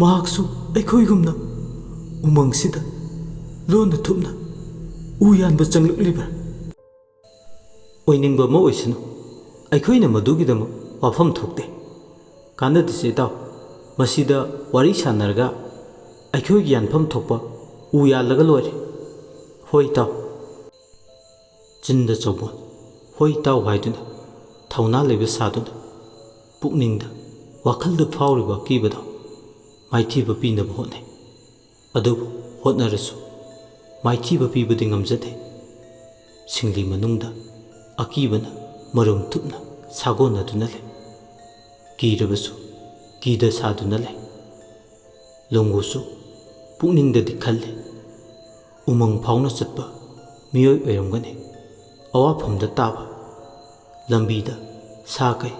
ꯃꯍꯥꯛꯁꯨ ꯑꯩꯈꯣꯏꯒꯨꯝꯅ ꯎꯃꯪꯁꯤꯗ ꯂꯣꯟꯅ ꯊꯨꯞꯅ ꯎ ꯌꯥꯟꯕ ꯆꯪꯂꯛꯂꯤꯕ꯭ꯔꯥ?" "ꯑꯣꯏꯅꯤꯡꯕ ꯑꯃ ꯑꯣꯏꯁꯅꯨ, ꯑꯩꯈꯣꯏꯅ ꯃꯗꯨꯒꯤꯗꯃꯛ ꯋꯥꯐꯝ ꯊꯣꯛꯇꯦ꯫ ꯀꯥꯟꯅꯗꯦꯁꯦ ꯏꯇꯥꯎ, ꯃꯁꯤꯗ ꯋꯥꯔꯤ ꯁꯥꯟꯅꯔꯒ ꯑꯩꯈꯣꯏꯒꯤ ꯌꯥꯟꯐꯝ ꯊꯣꯛꯄ ꯎ ꯌꯥꯜꯂꯒ ꯂꯣꯏꯔꯦ꯫ ꯍꯣꯏ ꯏꯇꯥꯎ꯫" ꯆꯤꯟꯗ ꯆꯧꯕꯣꯟ "ꯍꯣꯏ ꯏꯇꯥꯎ" ꯍꯥꯏꯗꯨꯅ ꯊꯧꯅꯥ ꯂꯩꯕ ꯁꯥꯗꯨꯅ ꯄꯨꯛꯅꯤꯡꯗ ꯋꯥꯈꯜꯗ ꯐꯥꯎꯔꯤꯕ ꯑꯀꯤꯕꯗꯣ ꯃꯥꯏꯊꯤꯕ ꯄꯤꯅꯕ ꯍꯣꯠꯅꯩ꯫ ꯑꯗꯨꯕꯨ ꯍꯣꯠꯅꯔꯁꯨ ꯃꯥꯏꯊꯤꯕ ꯄꯤꯕꯗꯤ ꯉꯝꯖꯗꯦ꯫ ꯁꯤꯡꯂꯤ ꯃꯅꯨꯡꯗ ꯑꯀꯤꯕꯅ ꯃꯔꯨꯝ ꯊꯨꯞꯅ ꯁꯥꯒꯣꯟꯅꯗꯨꯅ ꯂꯩ꯫ ꯀꯤꯔꯕꯁꯨ ꯀꯤꯗ ꯁꯥꯗꯨꯅ ꯂꯩ꯫ ꯂꯣꯡꯒꯨꯁꯨ ꯄꯨꯛꯅꯤꯡꯗꯗꯤ ꯈꯜꯂꯤ, ꯎꯃꯪ ꯐꯥꯎꯅ ꯆꯠꯄ ꯃꯤꯑꯣꯏ ꯑꯣꯏꯔꯝꯒꯅꯤ꯫ ꯑꯋꯥꯐꯝꯗ ꯇꯥꯕ, ꯂꯝꯕꯤꯗ ꯁꯥ ꯀꯩ,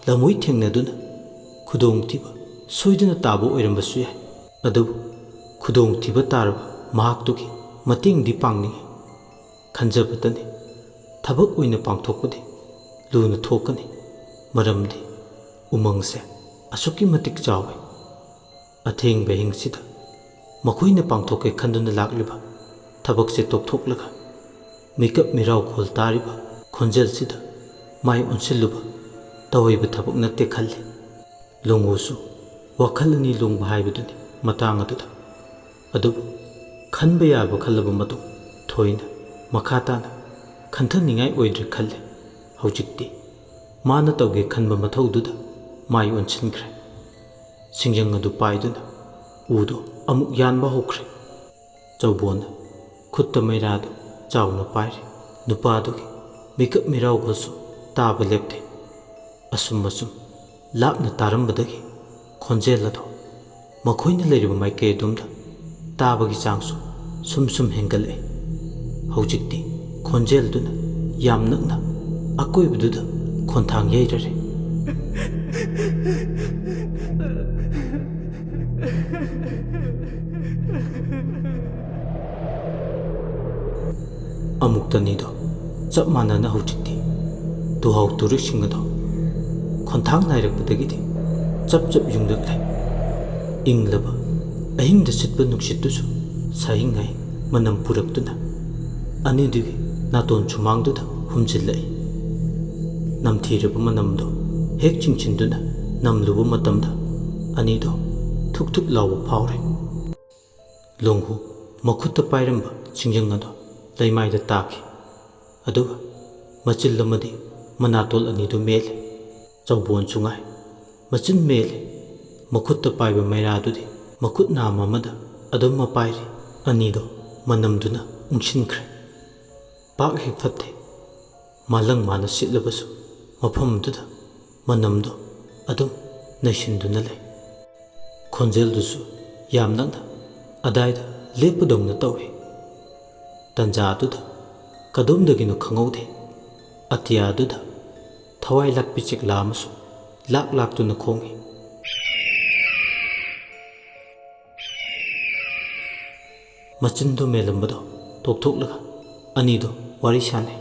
ꯂꯝꯍꯨꯏ ꯊꯦꯡꯅꯗꯨꯅ ꯈꯨꯗꯣꯡꯊꯤꯕ ꯁꯣꯏꯗꯅ ꯇꯥꯕ ꯑꯣꯏꯔꯝꯕꯁꯨ ꯌꯥꯏ꯫ ꯑꯗꯨꯕꯨ ꯈꯨꯗꯣꯡꯊꯤꯕ ꯇꯥꯔꯕ ꯃꯍꯥꯛꯇꯨꯒꯤ ꯃꯇꯦꯡꯗꯤ ꯄꯥꯡꯅꯤꯡꯏ꯫ ꯈꯟꯖꯕꯇꯅꯤ, ꯊꯕꯛ ꯑꯣꯏꯅ ꯄꯥꯡꯊꯣꯛꯄꯗꯤ ꯂꯨꯅ ꯊꯣꯛꯀꯅꯤ꯫ ꯃꯔꯝꯗꯤ ꯎꯃꯪꯁꯦ ꯑꯁꯨꯛꯀꯤ ꯃꯇꯤꯛ ꯆꯥꯎꯏ꯫ ꯑꯊꯦꯡꯕ ꯑꯍꯤꯡꯁꯤꯗ ꯃꯈꯣꯏꯅ ꯄꯥꯡꯊꯣꯛꯀꯦ ꯈꯟꯗꯨꯅ ꯂꯥꯛꯂꯤꯕ ꯊꯕꯛꯁꯦ ꯇꯣꯛꯊꯣꯛꯂꯒ ꯃꯤꯀꯞ ꯃꯤꯔꯥꯎ ꯈꯣꯜ ꯇꯥꯔꯤꯕ ꯈꯣꯟꯖꯦꯜꯁꯤꯗ ꯃꯥꯏ ꯑꯣꯟꯁꯤꯜꯂꯨꯕ ꯇꯧꯍꯩꯕ ꯊꯕꯛ ꯅꯠꯇꯦ ꯈꯜꯂꯤ꯫ ꯂꯣꯡꯍꯨꯁꯨ ꯋꯥꯈꯜ ꯑꯅꯤ ꯂꯣꯡꯕ ꯍꯥꯏꯕꯗꯨꯅꯤ ꯃꯇꯥꯡ ꯑꯗꯨꯗ꯫ ꯑꯗꯨꯕꯨ ꯈꯟꯕ ꯌꯥꯕ ꯈꯜꯂꯕ ꯃꯇꯨꯡ ꯊꯣꯏꯅ ꯃꯈꯥ ꯇꯥꯅ ꯈꯟꯊꯅꯤꯡꯉꯥꯏ ꯑꯣꯏꯗ꯭ꯔꯦ ꯈꯜꯂꯦ꯫ ꯍꯧꯖꯤꯛꯇꯤ ꯃꯥꯅ ꯇꯧꯒꯦ ꯈꯟꯕ ꯃꯊꯧꯗꯨꯗ ꯃꯥꯏ ꯑꯣꯟꯁꯤꯟꯈ꯭ꯔꯦ꯫ ꯁꯤꯡꯖꯪ ꯑꯗꯨ ꯄꯥꯏꯗꯨꯅ ꯎꯗꯨ ꯑꯃꯨꯛ ꯌꯥꯟꯕ ꯍꯧꯈ꯭ꯔꯦ꯫ ꯆꯧꯕꯣꯟꯅ ꯈꯨꯠꯇ ꯃꯩꯔꯥꯗꯨ ꯆꯥꯎꯅ ꯄꯥꯏꯔꯤ꯫ ꯅꯨꯄꯥꯗꯨꯒꯤ ꯃꯤꯀꯞ ꯃꯤꯔꯥꯎꯈꯣꯜꯁꯨ ꯇꯥꯕ ꯂꯦꯞꯇꯦ꯫ ꯑꯁꯨꯝ ꯑꯁꯨꯝ ꯂꯥꯞꯅ ꯇꯥꯔꯝꯕꯗꯒꯤ ꯈꯣꯟꯖꯦꯜ ꯑꯗꯨ ꯃꯈꯣꯏꯅ ꯂꯩꯔꯤꯕ ꯃꯥꯏꯀꯩ ꯑꯗꯣꯝꯗ ꯇꯥꯕꯒꯤ ꯆꯥꯡꯁꯨ ꯁꯨꯝ ꯁꯨꯝ ꯍꯦꯟꯒꯠꯂꯛꯏ꯫ ꯍꯧꯖꯤꯛꯇꯤ ꯈꯣꯟꯖꯦꯜꯗꯨꯅ ꯌꯥꯝ ꯅꯛꯅ ꯑꯀꯣꯏꯕꯗꯨꯗ ꯈꯣꯟꯊꯥꯡ ꯌꯩꯔꯔꯦ꯫ ꯑꯃꯨꯛꯇꯅꯤꯗꯣ ꯆꯞ ꯃꯥꯟꯅꯅ ꯍꯧꯖꯤꯛꯇꯤ ꯇꯨꯍꯥꯎ ꯇꯨꯔꯤꯛꯁꯤꯡ ꯑꯗꯣ ꯈꯣꯟꯊꯥꯡ ꯅꯥꯏꯔꯛꯄꯗꯒꯤꯗꯤ ꯆꯞ ꯆꯞ ꯌꯨꯡꯂꯛꯂꯦ꯫ ꯏꯪꯂꯕ ꯑꯍꯤꯡꯗ ꯁꯤꯠꯄ ꯅꯨꯡꯁꯤꯠꯇꯨꯁꯨ ꯁꯥꯍꯤꯡ ꯍꯥꯏ ꯃꯅꯝ ꯄꯨꯔꯛꯇꯨꯅ ꯑꯅꯤꯗꯨꯒꯤ ꯅꯥꯇꯣꯟ ꯁꯨꯃꯥꯡꯗꯨꯗ ꯍꯨꯝꯖꯤꯜꯂꯛꯏ꯫ ꯅꯝꯊꯤꯔꯕ ꯃꯅꯝꯗꯣ ꯍꯦꯛ ꯆꯤꯡꯁꯤꯟꯗꯨꯅ ꯅꯝꯂꯨꯕ ꯃꯇꯝꯗ ꯑꯅꯤꯗꯣ ꯊꯨꯛ ꯊꯨꯛ ꯂꯥꯎꯕ ꯐꯥꯎꯔꯦ꯫ ꯂꯣꯡꯍꯨ ꯃꯈꯨꯠꯇ ꯄꯥꯏꯔꯝꯕ ꯁꯤꯡꯖꯪ ꯑꯗꯣ ꯂꯩꯃꯥꯏꯗ ꯇꯥꯈꯤ꯫ ꯑꯗꯨꯒ ꯃꯆꯤꯜ ꯑꯃꯗꯤ ꯃꯅꯥꯇꯣꯜ ꯑꯅꯤꯗꯨ ꯃꯦꯜꯂꯦ꯫ ꯆꯧꯕꯣꯟꯁꯨ ꯉꯥꯏ꯫ ꯃꯆꯤꯟ ꯃꯦꯜꯂꯦ꯫ ꯃꯈꯨꯠꯇ ꯄꯥꯏꯕ ꯃꯩꯔꯥꯗꯨꯗꯤ ꯃꯈꯨꯠ ꯅꯥꯝꯃ ꯑꯃꯗ ꯑꯗꯨꯝ ꯃꯄꯥꯏꯔꯤ꯫ ꯑꯅꯤꯗꯣ ꯃꯅꯝꯗꯨꯅ ꯎꯪꯁꯤꯟꯈ꯭ꯔꯦ꯫ ꯄꯥꯛ ꯍꯦꯛ ꯐꯠꯇꯦ꯫ ꯃꯥꯂꯪ ꯃꯥꯅ ꯁꯤꯠꯂꯕꯁꯨ ꯃꯐꯝꯗꯨꯗ ꯃꯅꯝꯗꯣ ꯑꯗꯨꯝ ꯅꯩꯁꯤꯟꯗꯨꯅ ꯂꯩ꯫ ꯈꯣꯟꯖꯦꯜꯗꯨꯁꯨ ꯌꯥꯝ ꯅꯛꯅ ꯑꯗꯥꯏꯗ ꯂꯦꯞꯄꯗꯧꯅ ꯇꯧꯏ꯫ ꯇꯟꯖꯥꯗꯨꯗ ꯀꯗꯣꯝꯗꯒꯤꯅꯣ ꯈꯪꯍꯧꯗꯦ, ꯑꯇꯤꯌꯥꯗꯨꯗ ꯊꯋꯥꯏ ꯂꯥꯛꯄꯤ ꯆꯦꯛꯂꯥ ꯑꯃꯁꯨ ꯂꯥꯛ ꯂꯥꯛꯇꯨꯅ ꯈꯣꯡꯏ꯫ ꯃꯆꯤꯟꯗꯨ ꯃꯦꯜꯂꯝꯕꯗꯣ ꯇꯣꯛꯊꯣꯛꯂꯒ ꯑꯅꯤꯗꯣ ꯋꯥꯔꯤ ꯁꯥꯟꯅꯩ꯫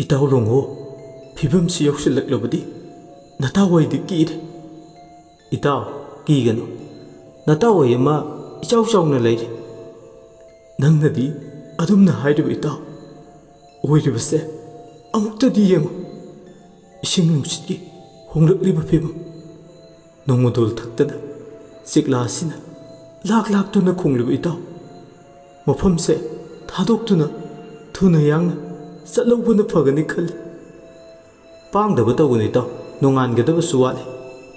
"ꯏꯇꯥꯎ ꯂꯣꯡꯍꯣ, ꯐꯤꯕꯝꯁꯤ ꯌꯧꯁꯤꯜꯂꯛꯂꯕꯗꯤ ꯅꯇꯥꯎ ꯑꯩꯗꯤ ꯀꯤꯔꯦ꯫" "ꯏꯇꯥꯎ, ꯀꯤꯒꯅꯨ꯫ ꯅꯇꯥꯎ ꯑꯩ ꯑꯃ ꯏꯆꯥꯎ ꯆꯥꯎꯅ ꯂꯩꯔꯤ꯫" "ꯅꯪꯅꯗꯤ ꯑꯗꯨꯝꯅ ꯍꯥꯏꯔꯤꯕ ꯏꯇꯥꯎ? ꯑꯣꯏꯔꯤꯕꯁꯦ ꯑꯃꯨꯛꯇꯗꯤ ꯌꯦꯡꯉꯨ꯫" ꯏꯁꯤꯡ ꯅꯨꯡꯁꯤꯠꯀꯤ ꯍꯣꯡꯂꯛꯂꯤꯕ ꯐꯤꯕꯝ꯫ ꯅꯣꯡꯃꯗꯣꯜ ꯊꯛꯇꯅ ꯆꯤꯛꯂꯥ ꯑꯁꯤꯅ ꯂꯥꯛ ꯂꯥꯛꯇꯨꯅ ꯈꯣꯡꯂꯤꯕ ꯏꯇꯥꯎ꯫ ꯃꯐꯝꯁꯦ ꯊꯥꯗꯣꯛꯇꯨꯅ ꯊꯨꯅ ꯌꯥꯡꯅ ꯆꯠꯍꯧꯕꯅ ꯐꯒꯅꯤ ꯈꯜꯂꯤ꯫ ꯄꯥꯡꯗꯕ ꯇꯧꯒꯅꯨ ꯏꯇꯥꯎ, ꯅꯣꯡꯉꯥꯟꯒꯗꯕꯁꯨ ꯋꯥꯠꯂꯤ꯫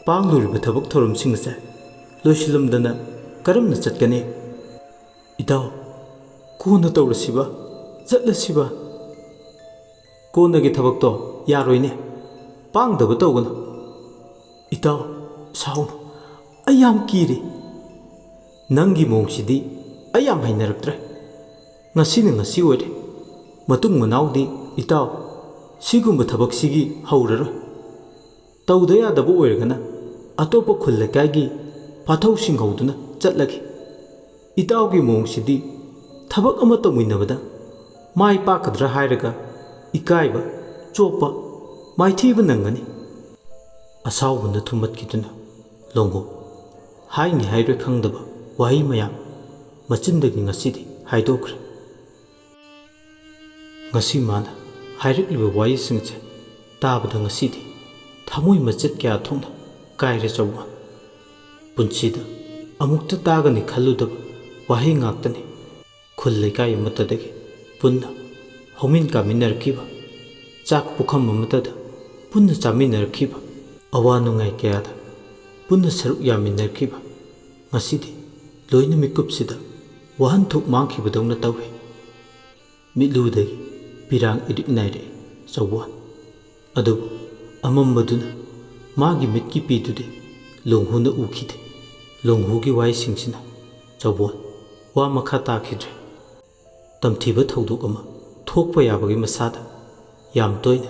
ꯄꯥꯡꯂꯨꯔꯤꯕ ꯊꯕꯛ ꯊꯧꯔꯝꯁꯤꯡ ꯑꯁꯦ ꯂꯣꯏꯁꯤꯜꯂꯝꯗꯅ ꯀꯔꯝꯅ ꯆꯠꯀꯅꯤ? ꯏꯇꯥꯎ, ꯀꯣꯟꯅ ꯇꯧꯔꯁꯤꯕ, ꯆꯠꯂꯁꯤꯕ꯫ ꯀꯣꯟꯅꯒꯤ ꯊꯕꯛꯇꯣ ꯌꯥꯔꯣꯏꯅꯦ, ꯄꯥꯡꯗꯕ ꯇꯧꯒꯅꯨ꯫ ꯏꯇꯥꯎ, ꯁꯥꯎꯅꯨ, ꯑꯩ ꯌꯥꯝ ꯀꯤꯔꯦ꯫ ꯅꯪꯒꯤ ꯃꯑꯣꯡꯁꯤꯗꯤ ꯑꯩ ꯌꯥꯝ ꯍꯩꯅꯔꯛꯇ꯭ꯔꯦ꯫ ꯉꯁꯤꯅ ꯉꯁꯤ ꯑꯣꯏꯔꯦ, ꯃꯇꯨꯡ ꯃꯅꯥꯎꯗꯤ ꯏꯇꯥꯎ ꯁꯤꯒꯨꯝꯕ ꯊꯕꯛꯁꯤꯒꯤ ꯍꯧꯔꯔꯣꯏ꯫ ꯇꯧꯗ ꯌꯥꯗꯕ ꯑꯣꯏꯔꯒꯅ ꯑꯇꯣꯞꯄ ꯈꯨꯜ ꯂꯩꯀꯥꯏꯒꯤ ꯄꯥꯊꯧꯁꯤꯡ ꯍꯧꯗꯨꯅ ꯆꯠꯂꯒꯦ꯫ ꯏꯇꯥꯎꯒꯤ ꯃꯑꯣꯡꯁꯤꯗꯤ ꯊꯕꯛ ꯑꯃ ꯇꯧꯃꯤꯟꯅꯕꯗ ꯃꯥꯏ ꯄꯥꯛꯀꯗ꯭ꯔꯥ ꯍꯥꯏꯔꯒ ꯏꯀꯥꯏꯕ, ꯆꯣꯞꯄ, ꯃꯥꯏꯊꯤꯕ ꯅꯪꯒꯅꯤ꯫ ꯑꯁꯥꯎꯕꯅ ꯊꯨꯝꯃꯠꯈꯤꯗꯨꯅ ꯂꯣꯡꯍꯨ ꯍꯥꯏꯅꯤ ꯍꯥꯏꯔꯣꯏ ꯈꯪꯗꯕ ꯋꯥꯍꯩ ꯃꯌꯥꯝ ꯃꯆꯤꯟꯗꯒꯤ ꯉꯁꯤꯗꯤ ꯍꯥꯏꯗꯣꯛꯈ꯭ꯔꯦ꯫ ꯉꯁꯤ ꯃꯥꯅ ꯍꯥꯏꯔꯛꯂꯤꯕ ꯋꯥꯍꯩꯁꯤꯡꯁꯦ ꯇꯥꯕꯗ ꯉꯁꯤꯗꯤ ꯊꯃꯣꯏ ꯃꯆꯦꯠ ꯀꯌꯥ ꯊꯣꯛꯅ ꯀꯥꯏꯔꯦ ꯆꯧꯕꯣꯟ꯫ ꯄꯨꯟꯁꯤꯗ ꯑꯃꯨꯛꯇ ꯇꯥꯒꯅꯤ ꯈꯜꯂꯨꯗꯕ ꯋꯥꯍꯩ ꯉꯥꯛꯇꯅꯤ꯫ ꯈꯨꯜ ꯂꯩꯀꯥꯏ ꯑꯃꯠꯇꯗꯒꯤ ꯄꯨꯟꯅ ꯍꯧꯃꯤꯟ ꯀꯥꯃꯤꯟꯅꯔꯛꯈꯤꯕ, ꯆꯥꯛ ꯄꯨꯈꯝ ꯑꯃꯠꯇꯗ ꯄꯨꯟꯅ ꯆꯥꯃꯤꯟꯅꯔꯛꯈꯤꯕ, ꯑꯋꯥ ꯅꯨꯡꯉꯥꯏ ꯀꯌꯥꯗ ꯄꯨꯟꯅ ꯁꯔꯨꯛ ꯌꯥꯃꯤꯟꯅꯔꯛꯈꯤꯕ, ꯉꯁꯤꯗꯤ ꯂꯣꯏꯅ ꯃꯤꯀꯨꯞꯁꯤꯗ ꯋꯥꯍꯟꯊꯣꯛ ꯃꯥꯡꯈꯤꯕꯗꯧꯅ ꯇꯧꯏ꯫ ꯃꯤꯠꯂꯨꯗꯒꯤ ꯄꯤꯔꯥꯡ ꯏꯔꯤꯛ ꯅꯥꯏꯔꯛꯏ ꯆꯧꯕꯣꯟ꯫ ꯑꯗꯨꯕꯨ ꯑꯃꯝꯕꯗꯨꯅ ꯃꯥꯒꯤ ꯃꯤꯠꯀꯤ ꯄꯤꯗꯨꯗꯤ ꯂꯣꯡꯍꯨꯅ ꯎꯈꯤꯗꯦ꯫ ꯂꯣꯡꯍꯨꯒꯤ ꯋꯥꯍꯩꯁꯤꯡꯁꯤꯅ ꯆꯧꯕꯣꯟ ꯋꯥ ꯃꯈꯥ ꯇꯥꯈꯤꯗ꯭ꯔꯦ꯫ ꯇꯝꯊꯤꯕ ꯊꯧꯗꯣꯛ ꯑꯃ ꯊꯣꯛꯄ ꯌꯥꯕꯒꯤ ꯃꯁꯥꯗ ꯌꯥꯝ ꯇꯣꯏꯅ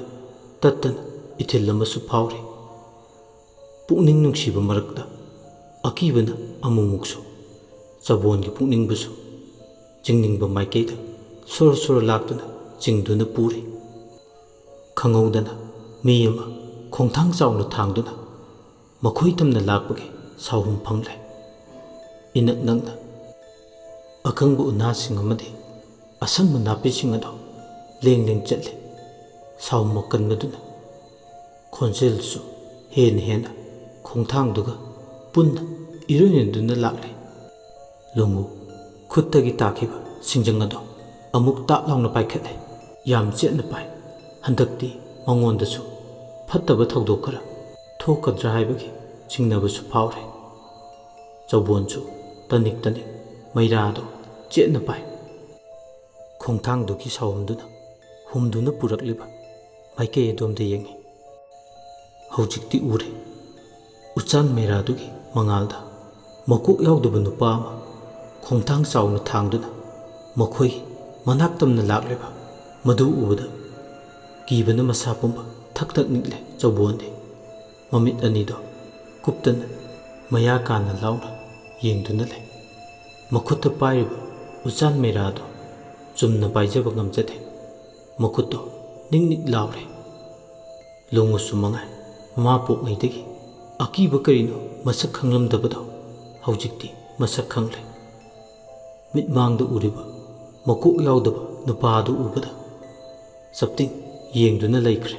ꯇꯠꯇꯅ ꯏꯊꯤꯜ ꯑꯃꯁꯨ ꯐꯥꯎꯔꯤ꯫ ꯄꯨꯛꯅꯤꯡ ꯅꯨꯡꯁꯤꯕ ꯃꯔꯛꯇ ꯑꯀꯤꯕꯅ ꯑꯃꯨꯛꯃꯨꯛꯁꯨ ꯆꯕꯣꯟꯒꯤ ꯄꯨꯛꯅꯤꯡꯕꯨꯁꯨ ꯆꯤꯡꯅꯤꯡꯕ ꯃꯥꯏꯀꯩꯗ ꯁꯣꯔ ꯁꯣꯔ ꯂꯥꯛꯇꯨꯅ ꯆꯤꯡꯗꯨꯅ ꯄꯨꯔꯤ꯫ ꯈꯪꯍꯧꯗꯅ ꯃꯤ ꯑꯃ ꯈꯣꯡꯊꯥꯡ ꯆꯥꯎꯅ ꯊꯥꯡꯗꯨꯅ ꯃꯈꯣꯏ ꯇꯝꯅ ꯂꯥꯛꯄꯒꯤ ꯁꯥꯎꯍꯨꯝ ꯐꯪꯂꯦ꯫ ꯏꯅꯛ ꯅꯛꯅ ꯑꯀꯪꯕ ꯎꯅꯥꯁꯤꯡ ꯑꯃꯗꯤ ꯑꯁꯪꯕ ꯅꯥꯄꯤꯁꯤꯡ ꯑꯗꯨ ꯂꯦꯡ ꯂꯦꯡ ꯆꯠꯂꯤ꯫ ꯁꯥꯎꯍꯨꯝ ꯑꯀꯟꯕꯗꯨꯅ ꯈꯣꯟꯖꯦꯜꯁꯨ ꯍꯦꯟꯅ ꯍꯦꯟꯅ ꯈꯣꯡꯊꯥꯡꯗꯨꯒ ꯄꯨꯟꯅ ꯏꯔꯣꯏꯅꯗꯨꯅ ꯂꯥꯛꯂꯦ꯫ ꯂꯣꯡꯉꯨ ꯈꯨꯠꯇꯒꯤ ꯇꯥꯈꯤꯕ ꯁꯤꯡꯖꯪ ꯑꯗꯣ ꯑꯃꯨꯛ ꯇꯥꯞ ꯂꯥꯎꯅ ꯄꯥꯏꯈꯠꯂꯦ꯫ ꯌꯥꯝ ꯆꯦꯠꯅ ꯄꯥꯏ꯫ ꯍꯟꯗꯛꯇꯤ ꯃꯉꯣꯟꯗꯁꯨ ꯐꯠꯇꯕ ꯊꯧꯗꯣꯛ ꯈꯔ ꯊꯣꯛꯀꯗ꯭ꯔꯥ ꯍꯥꯏꯕꯒꯤ ꯆꯤꯡꯅꯕꯁꯨ ꯐꯥꯎꯔꯦ꯫ ꯆꯧꯕꯣꯟꯁꯨ ꯇꯅꯤꯛ ꯇꯅꯤꯛ ꯃꯩꯔꯥꯗꯣ ꯆꯦꯠꯅ ꯄꯥꯏ꯫ ꯈꯣꯡꯊꯥꯡꯗꯨꯒꯤ ꯁꯥꯎꯍꯝꯗꯨꯅ ꯍꯨꯝꯗꯨꯅ ꯄꯨꯔꯛꯂꯤꯕ ꯃꯥꯏꯀꯩ ꯑꯗꯣꯝꯗ ꯌꯦꯡꯏ꯫ ꯍꯧꯖꯤꯛꯇꯤ ꯎꯔꯦ꯫ ꯎꯆꯥꯟ ꯃꯩꯔꯥꯗꯨꯒꯤ ꯃꯉꯥꯜꯗ ꯃꯀꯣꯛ ꯌꯥꯎꯗꯕ ꯅꯨꯄꯥ ꯑꯃ ꯈꯣꯡꯊꯥꯡ ꯆꯥꯎꯅ ꯊꯥꯡꯗꯨꯅ ꯃꯈꯣꯏ ꯃꯅꯥꯛ ꯇꯝꯅ ꯂꯥꯛꯂꯤꯕ ꯃꯗꯨ ꯎꯕꯗ ꯀꯤꯕꯅ ꯃꯁꯥ ꯄꯨꯝꯕ ꯊꯛ ꯊꯛ ꯅꯤꯛꯂꯦ꯫ ꯆꯧꯕꯣꯟꯗꯤ ꯃꯃꯤꯠ ꯑꯅꯤꯗꯣ ꯀꯨꯞꯇꯅ ꯃꯌꯥ ꯀꯥꯅ ꯂꯥꯎꯅ ꯌꯦꯡꯗꯨꯅ ꯂꯩ꯫ ꯃꯈꯨꯠꯇ ꯄꯥꯏꯔꯤꯕ ꯎꯆꯥꯟ ꯃꯩꯔꯥꯗꯣ ꯆꯨꯝꯅ ꯄꯥꯏꯖꯕ ꯉꯝꯖꯗꯦ꯫ ꯃꯈꯨꯠꯇꯣ ꯅꯤꯛ ꯅꯤꯛ ꯂꯥꯎꯔꯦ꯫ ꯂꯣꯡꯉꯨꯁꯨ ꯃꯉꯥꯏ, ꯃꯃꯥ ꯄꯣꯛꯉꯩꯗꯒꯤ ꯑꯀꯤꯕ ꯀꯔꯤꯅꯣ ꯃꯁꯛ ꯈꯪꯂꯝꯗꯕꯗꯣ ꯍꯧꯖꯤꯛꯇꯤ ꯃꯁꯛ ꯈꯪꯂꯦ꯫ ꯃꯤꯠꯃꯥꯡꯗ ꯎꯔꯤꯕ ꯃꯀꯣꯛ ꯌꯥꯎꯗꯕ ꯅꯨꯄꯥ ꯑꯗꯨ ꯎꯕꯗ ꯆꯞꯇꯤꯡ ꯌꯦꯡꯗꯨꯅ ꯂꯩꯈ꯭ꯔꯦ꯫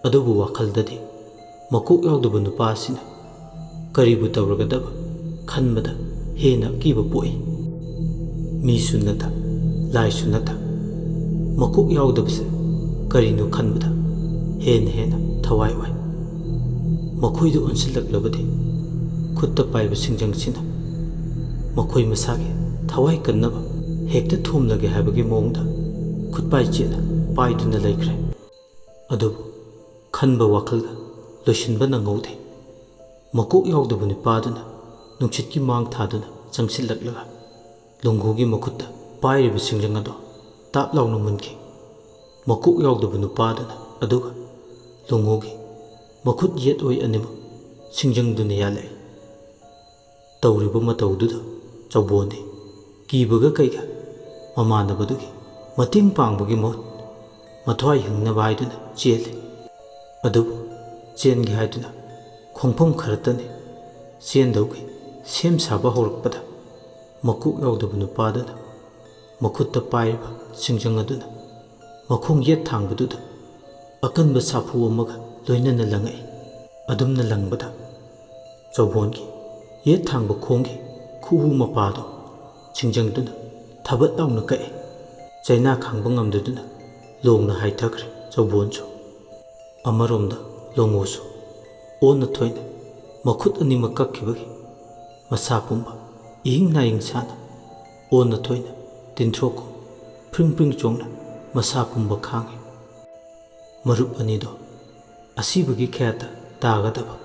ꯑꯗꯨꯕꯨ ꯋꯥꯈꯜꯗꯗꯤ ꯃꯀꯣꯛ ꯌꯥꯎꯗꯕ ꯅꯨꯄꯥ ꯑꯁꯤꯅ ꯀꯔꯤꯕꯨ ꯇꯧꯔꯒꯗꯕ ꯈꯟꯕꯗ ꯍꯦꯟꯅ ꯑꯀꯤꯕ ꯄꯣꯛꯏ꯫ ꯃꯤꯁꯨ ꯅꯠꯇ, ꯂꯥꯏꯁꯨ ꯅꯠꯇ, ꯃꯀꯣꯛ ꯌꯥꯎꯗꯕꯁꯦ ꯀꯔꯤꯅꯣ ꯈꯟꯕꯗ ꯍꯦꯟꯅ ꯍꯦꯟꯅ ꯊꯋꯥꯏ ꯋꯥꯏ꯫ ꯃꯈꯣꯏꯗ ꯑꯣꯟꯁꯤꯜꯂꯛꯂꯕꯗꯤ ꯈꯨꯠꯇ ꯄꯥꯏꯕ ꯁꯤꯡꯖꯪꯁꯤꯅ ꯃꯈꯣꯏ ꯃꯁꯥꯒꯤ ꯊꯋꯥꯏ ꯀꯟꯅꯕ ꯍꯦꯛꯇ ꯊꯣꯝꯂꯒꯦ ꯍꯥꯏꯕꯒꯤ ꯃꯑꯣꯡꯗ ꯈꯨꯠꯄꯥꯏ ꯆꯦꯠꯅ ꯄꯥꯏꯗꯨꯅ ꯂꯩꯈ꯭ꯔꯦ꯫ ꯑꯗꯨꯕꯨ ꯈꯟꯕ ꯋꯥꯈꯜꯗ ꯂꯣꯏꯁꯤꯟꯕ ꯅꯪꯍꯧꯗꯦ꯫ ꯃꯀꯣꯛ ꯌꯥꯎꯗꯕ ꯅꯨꯄꯥꯗꯨꯅ ꯅꯨꯡꯁꯤꯠꯀꯤ ꯃꯥꯡ ꯊꯥꯗꯨꯅ ꯆꯪꯁꯤꯜꯂꯛꯂꯒ ꯂꯣꯡꯒꯨꯒꯤ ꯃꯈꯨꯠꯇ ꯄꯥꯏꯔꯤꯕ ꯁꯤꯡꯖꯪ ꯑꯗꯣ ꯇꯥꯞ ꯂꯥꯎꯅ ꯃꯨꯟꯈꯤ꯫ ꯃꯀꯣꯛ ꯌꯥꯎꯗꯕ ꯅꯨꯄꯥꯗꯨꯅ ꯑꯗꯨꯒ ꯂꯣꯡꯒꯨꯒꯤ ꯃꯈꯨꯠ ꯌꯦꯠ ꯑꯣꯏ ꯑꯅꯤꯃꯛ ꯁꯤꯡꯖꯪꯗꯨꯅ ꯌꯥꯜꯂꯛꯏ꯫ ꯇꯧꯔꯤꯕ ꯃꯇꯧꯗꯨꯗ ꯆꯧꯕꯣꯟꯗꯤ ꯀꯤꯕꯒ ꯀꯩꯒ ꯃꯃꯥꯟꯅꯕꯗꯨꯒꯤ ꯃꯇꯦꯡ ꯄꯥꯡꯕꯒꯤ ꯃꯍꯨꯠ ꯃꯊ꯭ꯋꯥꯏ ꯍꯤꯡꯅꯕ ꯍꯥꯏꯗꯨꯅ ꯆꯦꯜꯂꯤ꯫ ꯑꯗꯨꯕꯨ ꯆꯦꯟꯒꯦ ꯍꯥꯏꯗꯨꯅ ꯈꯣꯡꯐꯝ ꯈꯔꯇꯅꯤ ꯆꯦꯟꯗꯧꯒꯤ ꯁꯦꯝ ꯁꯥꯕ ꯍꯧꯔꯛꯄꯗ ꯃꯀꯣꯛ ꯌꯥꯎꯗꯕ ꯅꯨꯄꯥꯗꯨꯅ ꯃꯈꯨꯠꯇ ꯄꯥꯏꯔꯤꯕ ꯁꯤꯡꯖꯪ ꯑꯗꯨꯅ ꯃꯈꯣꯡ ꯌꯦꯠ ꯊꯥꯡꯕꯗꯨꯗ ꯑꯀꯟꯕ ꯁꯥꯐꯨ ꯑꯃꯒ ꯂꯣꯏꯅꯅ ꯂꯪꯉꯛꯏ꯫ ꯑꯗꯨꯝꯅ ꯂꯪꯕꯗ ꯆꯧꯕꯣꯟꯒꯤ ꯌꯦꯠ ꯊꯥꯡꯕ ꯈꯣꯡꯒꯤ ꯈꯨꯎ ꯃꯄꯥꯗꯣ ꯆꯤꯡꯖꯪꯗꯨꯅ ꯊꯕꯠ ꯂꯥꯎꯅ ꯀꯛꯏ꯫ ꯆꯩꯅꯥ ꯈꯥꯡꯕ ꯉꯝꯗꯗꯨꯅ ꯂꯣꯡꯅ ꯍꯥꯏꯊꯈ꯭ꯔꯦ ꯆꯧꯕꯣꯟꯁꯨ꯫ ꯑꯃꯔꯣꯝꯗ ꯂꯣꯡꯉꯨꯁꯨ ꯑꯣꯟꯅ ꯊꯣꯏꯅ ꯃꯈꯨꯠ ꯑꯅꯤꯃꯛ ꯀꯛꯈꯤꯕꯒꯤ ꯃꯁꯥ ꯄꯨꯝꯕ ꯏꯍꯤꯡ ꯅꯥꯍꯤꯡ ꯁꯥꯅ ꯑꯣꯟꯅ ꯊꯣꯏꯅ ꯇꯤꯟꯊ꯭ꯔꯣꯛꯀꯨꯝ ꯐ꯭ꯔꯤꯡ ꯐ꯭ꯔꯤꯡ ꯆꯣꯡꯅ ꯃꯁꯥ ꯄꯨꯝꯕ ꯈꯥꯡꯉꯤ꯫ ꯃꯔꯨꯞ ꯑꯅꯤꯗꯣ ꯑꯁꯤꯕꯒꯤ ꯈꯌꯥꯠꯇ ꯇꯥꯒꯗꯕ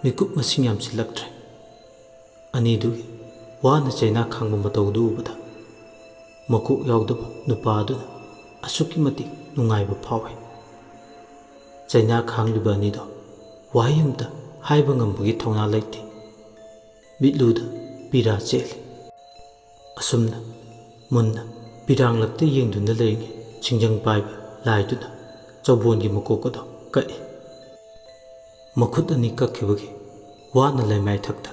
ꯃꯤꯀꯨꯞ ꯃꯁꯤꯡ ꯌꯥꯝꯁꯤꯜꯂꯛꯇ꯭ꯔꯦ꯫ ꯑꯅꯤꯗꯨꯒꯤ ꯋꯥꯅ ꯆꯩꯅꯥ ꯈꯥꯡꯕ ꯃꯇꯧꯗꯨ ꯎꯕꯗ ꯃꯀꯣꯛ ꯌꯥꯎꯗꯕ ꯅꯨꯄꯥ ꯑꯗꯨꯅ ꯑꯁꯨꯛꯀꯤ ꯃꯇꯤꯛ ꯅꯨꯡꯉꯥꯏꯕ ꯐꯥꯎꯏ꯫ ꯆꯩꯅꯥ ꯈꯥꯡꯂꯤꯕ ꯑꯅꯤꯗꯣ ꯋꯥꯍꯩ ꯑꯃꯇ ꯍꯥꯏꯕ ꯉꯝꯕꯒꯤ ꯊꯧꯅꯥ ꯂꯩꯇꯦ꯫ ꯃꯤꯠꯂꯨꯗ ꯄꯤꯔꯥ ꯆꯦꯜꯂꯤ꯫ ꯑꯁꯨꯝꯅ ꯃꯨꯟꯅ ꯄꯤꯔꯥꯡꯂꯛꯇ ꯌꯦꯡꯗꯨꯅ ꯂꯩꯔꯤꯉꯩ ꯆꯤꯡꯖꯪ ꯄꯥꯏꯕ ꯂꯥꯏꯗꯨꯅ ꯆꯧꯕꯣꯟꯒꯤ ꯃꯀꯣꯛ ꯑꯗꯣ ꯀꯛꯏ꯫ ꯃꯈꯨꯠ ꯑꯅꯤ ꯀꯛꯈꯤꯕꯒꯤ ꯋꯥꯅ ꯂꯩꯃꯥꯏ ꯊꯛꯇ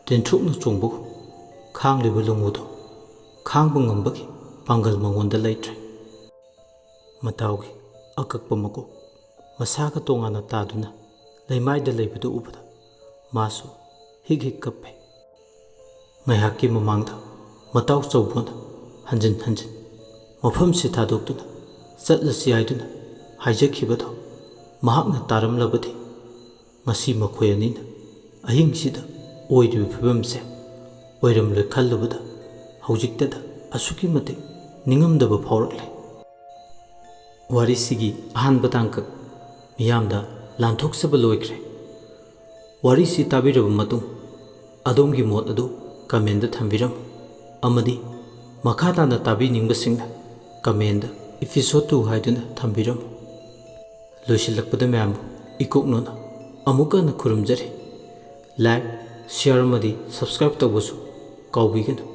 ꯇꯤꯟꯊ꯭ꯔꯣꯛꯅ ꯆꯣꯡꯕꯒꯨꯝ ꯈꯥꯡꯂꯤꯕ ꯂꯣꯡꯉꯨꯗꯣ ꯈꯥꯡꯕ ꯉꯝꯕꯒꯤ ꯄꯥꯡꯒꯜ ꯃꯉꯣꯟꯗ ꯂꯩꯇ꯭ꯔꯦ꯫ ꯃꯇꯥꯎꯒꯤ ꯑꯀꯛꯄ ꯃꯀꯣꯛ ꯃꯁꯥꯒ ꯇꯣꯉꯥꯟꯅ ꯇꯥꯗꯨꯅ ꯂꯩꯃꯥꯏꯗ ꯂꯩꯕꯗꯨ ꯎꯕꯗ ꯃꯥꯁꯨ ꯍꯤꯛ ꯍꯤꯛ ꯀꯞꯄꯦ꯫ ꯉꯥꯏꯍꯥꯛꯀꯤ ꯃꯃꯥꯡꯗ ꯃꯇꯥꯎ ꯆꯧꯕꯣꯟꯅ ꯍꯟꯖꯤꯟ ꯍꯟꯖꯤꯟ ꯃꯐꯝꯁꯤ ꯊꯥꯗꯣꯛꯇꯨꯅ ꯆꯠꯂꯁꯤ ꯍꯥꯏꯗꯨꯅ ꯍꯥꯏꯖꯈꯤꯕꯗꯣ ꯃꯍꯥꯛꯅ ꯇꯥꯔꯝꯂꯕꯗꯤ ꯉꯁꯤ ꯃꯈꯣꯏ ꯑꯅꯤꯅ ꯑꯍꯤꯡꯁꯤꯗ ꯑꯣꯏꯔꯤꯕ ꯐꯤꯕꯝꯁꯦ ꯑꯣꯏꯔꯝꯂꯣꯏ ꯈꯜꯂꯨꯕꯗ ꯍꯧꯖꯤꯛꯇꯗ ꯑꯁꯨꯛꯀꯤ ꯃꯇꯤꯛ ꯅꯤꯡꯉꯝꯗꯕ ꯐꯥꯎꯔꯛꯂꯦ꯫ ꯋꯥꯔꯤꯁꯤꯒꯤ ꯑꯍꯥꯟꯕ ꯇꯥꯡꯀꯛ ꯃꯤꯌꯥꯝꯗ ꯂꯥꯟꯊꯣꯛꯆꯕ ꯂꯣꯏꯈ꯭ꯔꯦ꯫ ꯋꯥꯔꯤꯁꯤ ꯇꯥꯕꯤꯔꯕ ꯃꯇꯨꯡ ꯑꯗꯣꯝꯒꯤ ꯃꯣꯠ ꯑꯗꯨ ꯀꯃꯦꯟꯗ ꯊꯝꯕꯤꯔꯝꯃꯨ ꯑꯃꯗꯤ ꯃꯈꯥ ꯇꯥꯅ ꯇꯥꯕꯤꯅꯤꯡꯕꯁꯤꯡꯅ ꯀꯃꯦꯟꯗ episode two ꯍꯥꯏꯗꯨꯅ ꯊꯝꯕꯤꯔꯝꯃꯨ꯫ ꯂꯣꯏꯁꯤꯜꯂꯛꯄꯗ ꯃꯌꯥꯝꯕꯨ ꯏꯀꯣꯛꯅꯣꯅ ꯑꯃꯨꯛꯀ ꯍꯟꯅ ꯈꯨꯔꯨꯝꯖꯔꯤ꯫ Like, share ꯑꯃꯗꯤ subscribe ꯇꯧꯕꯁꯨ ꯀꯥꯎꯕꯤꯒꯅꯨ꯫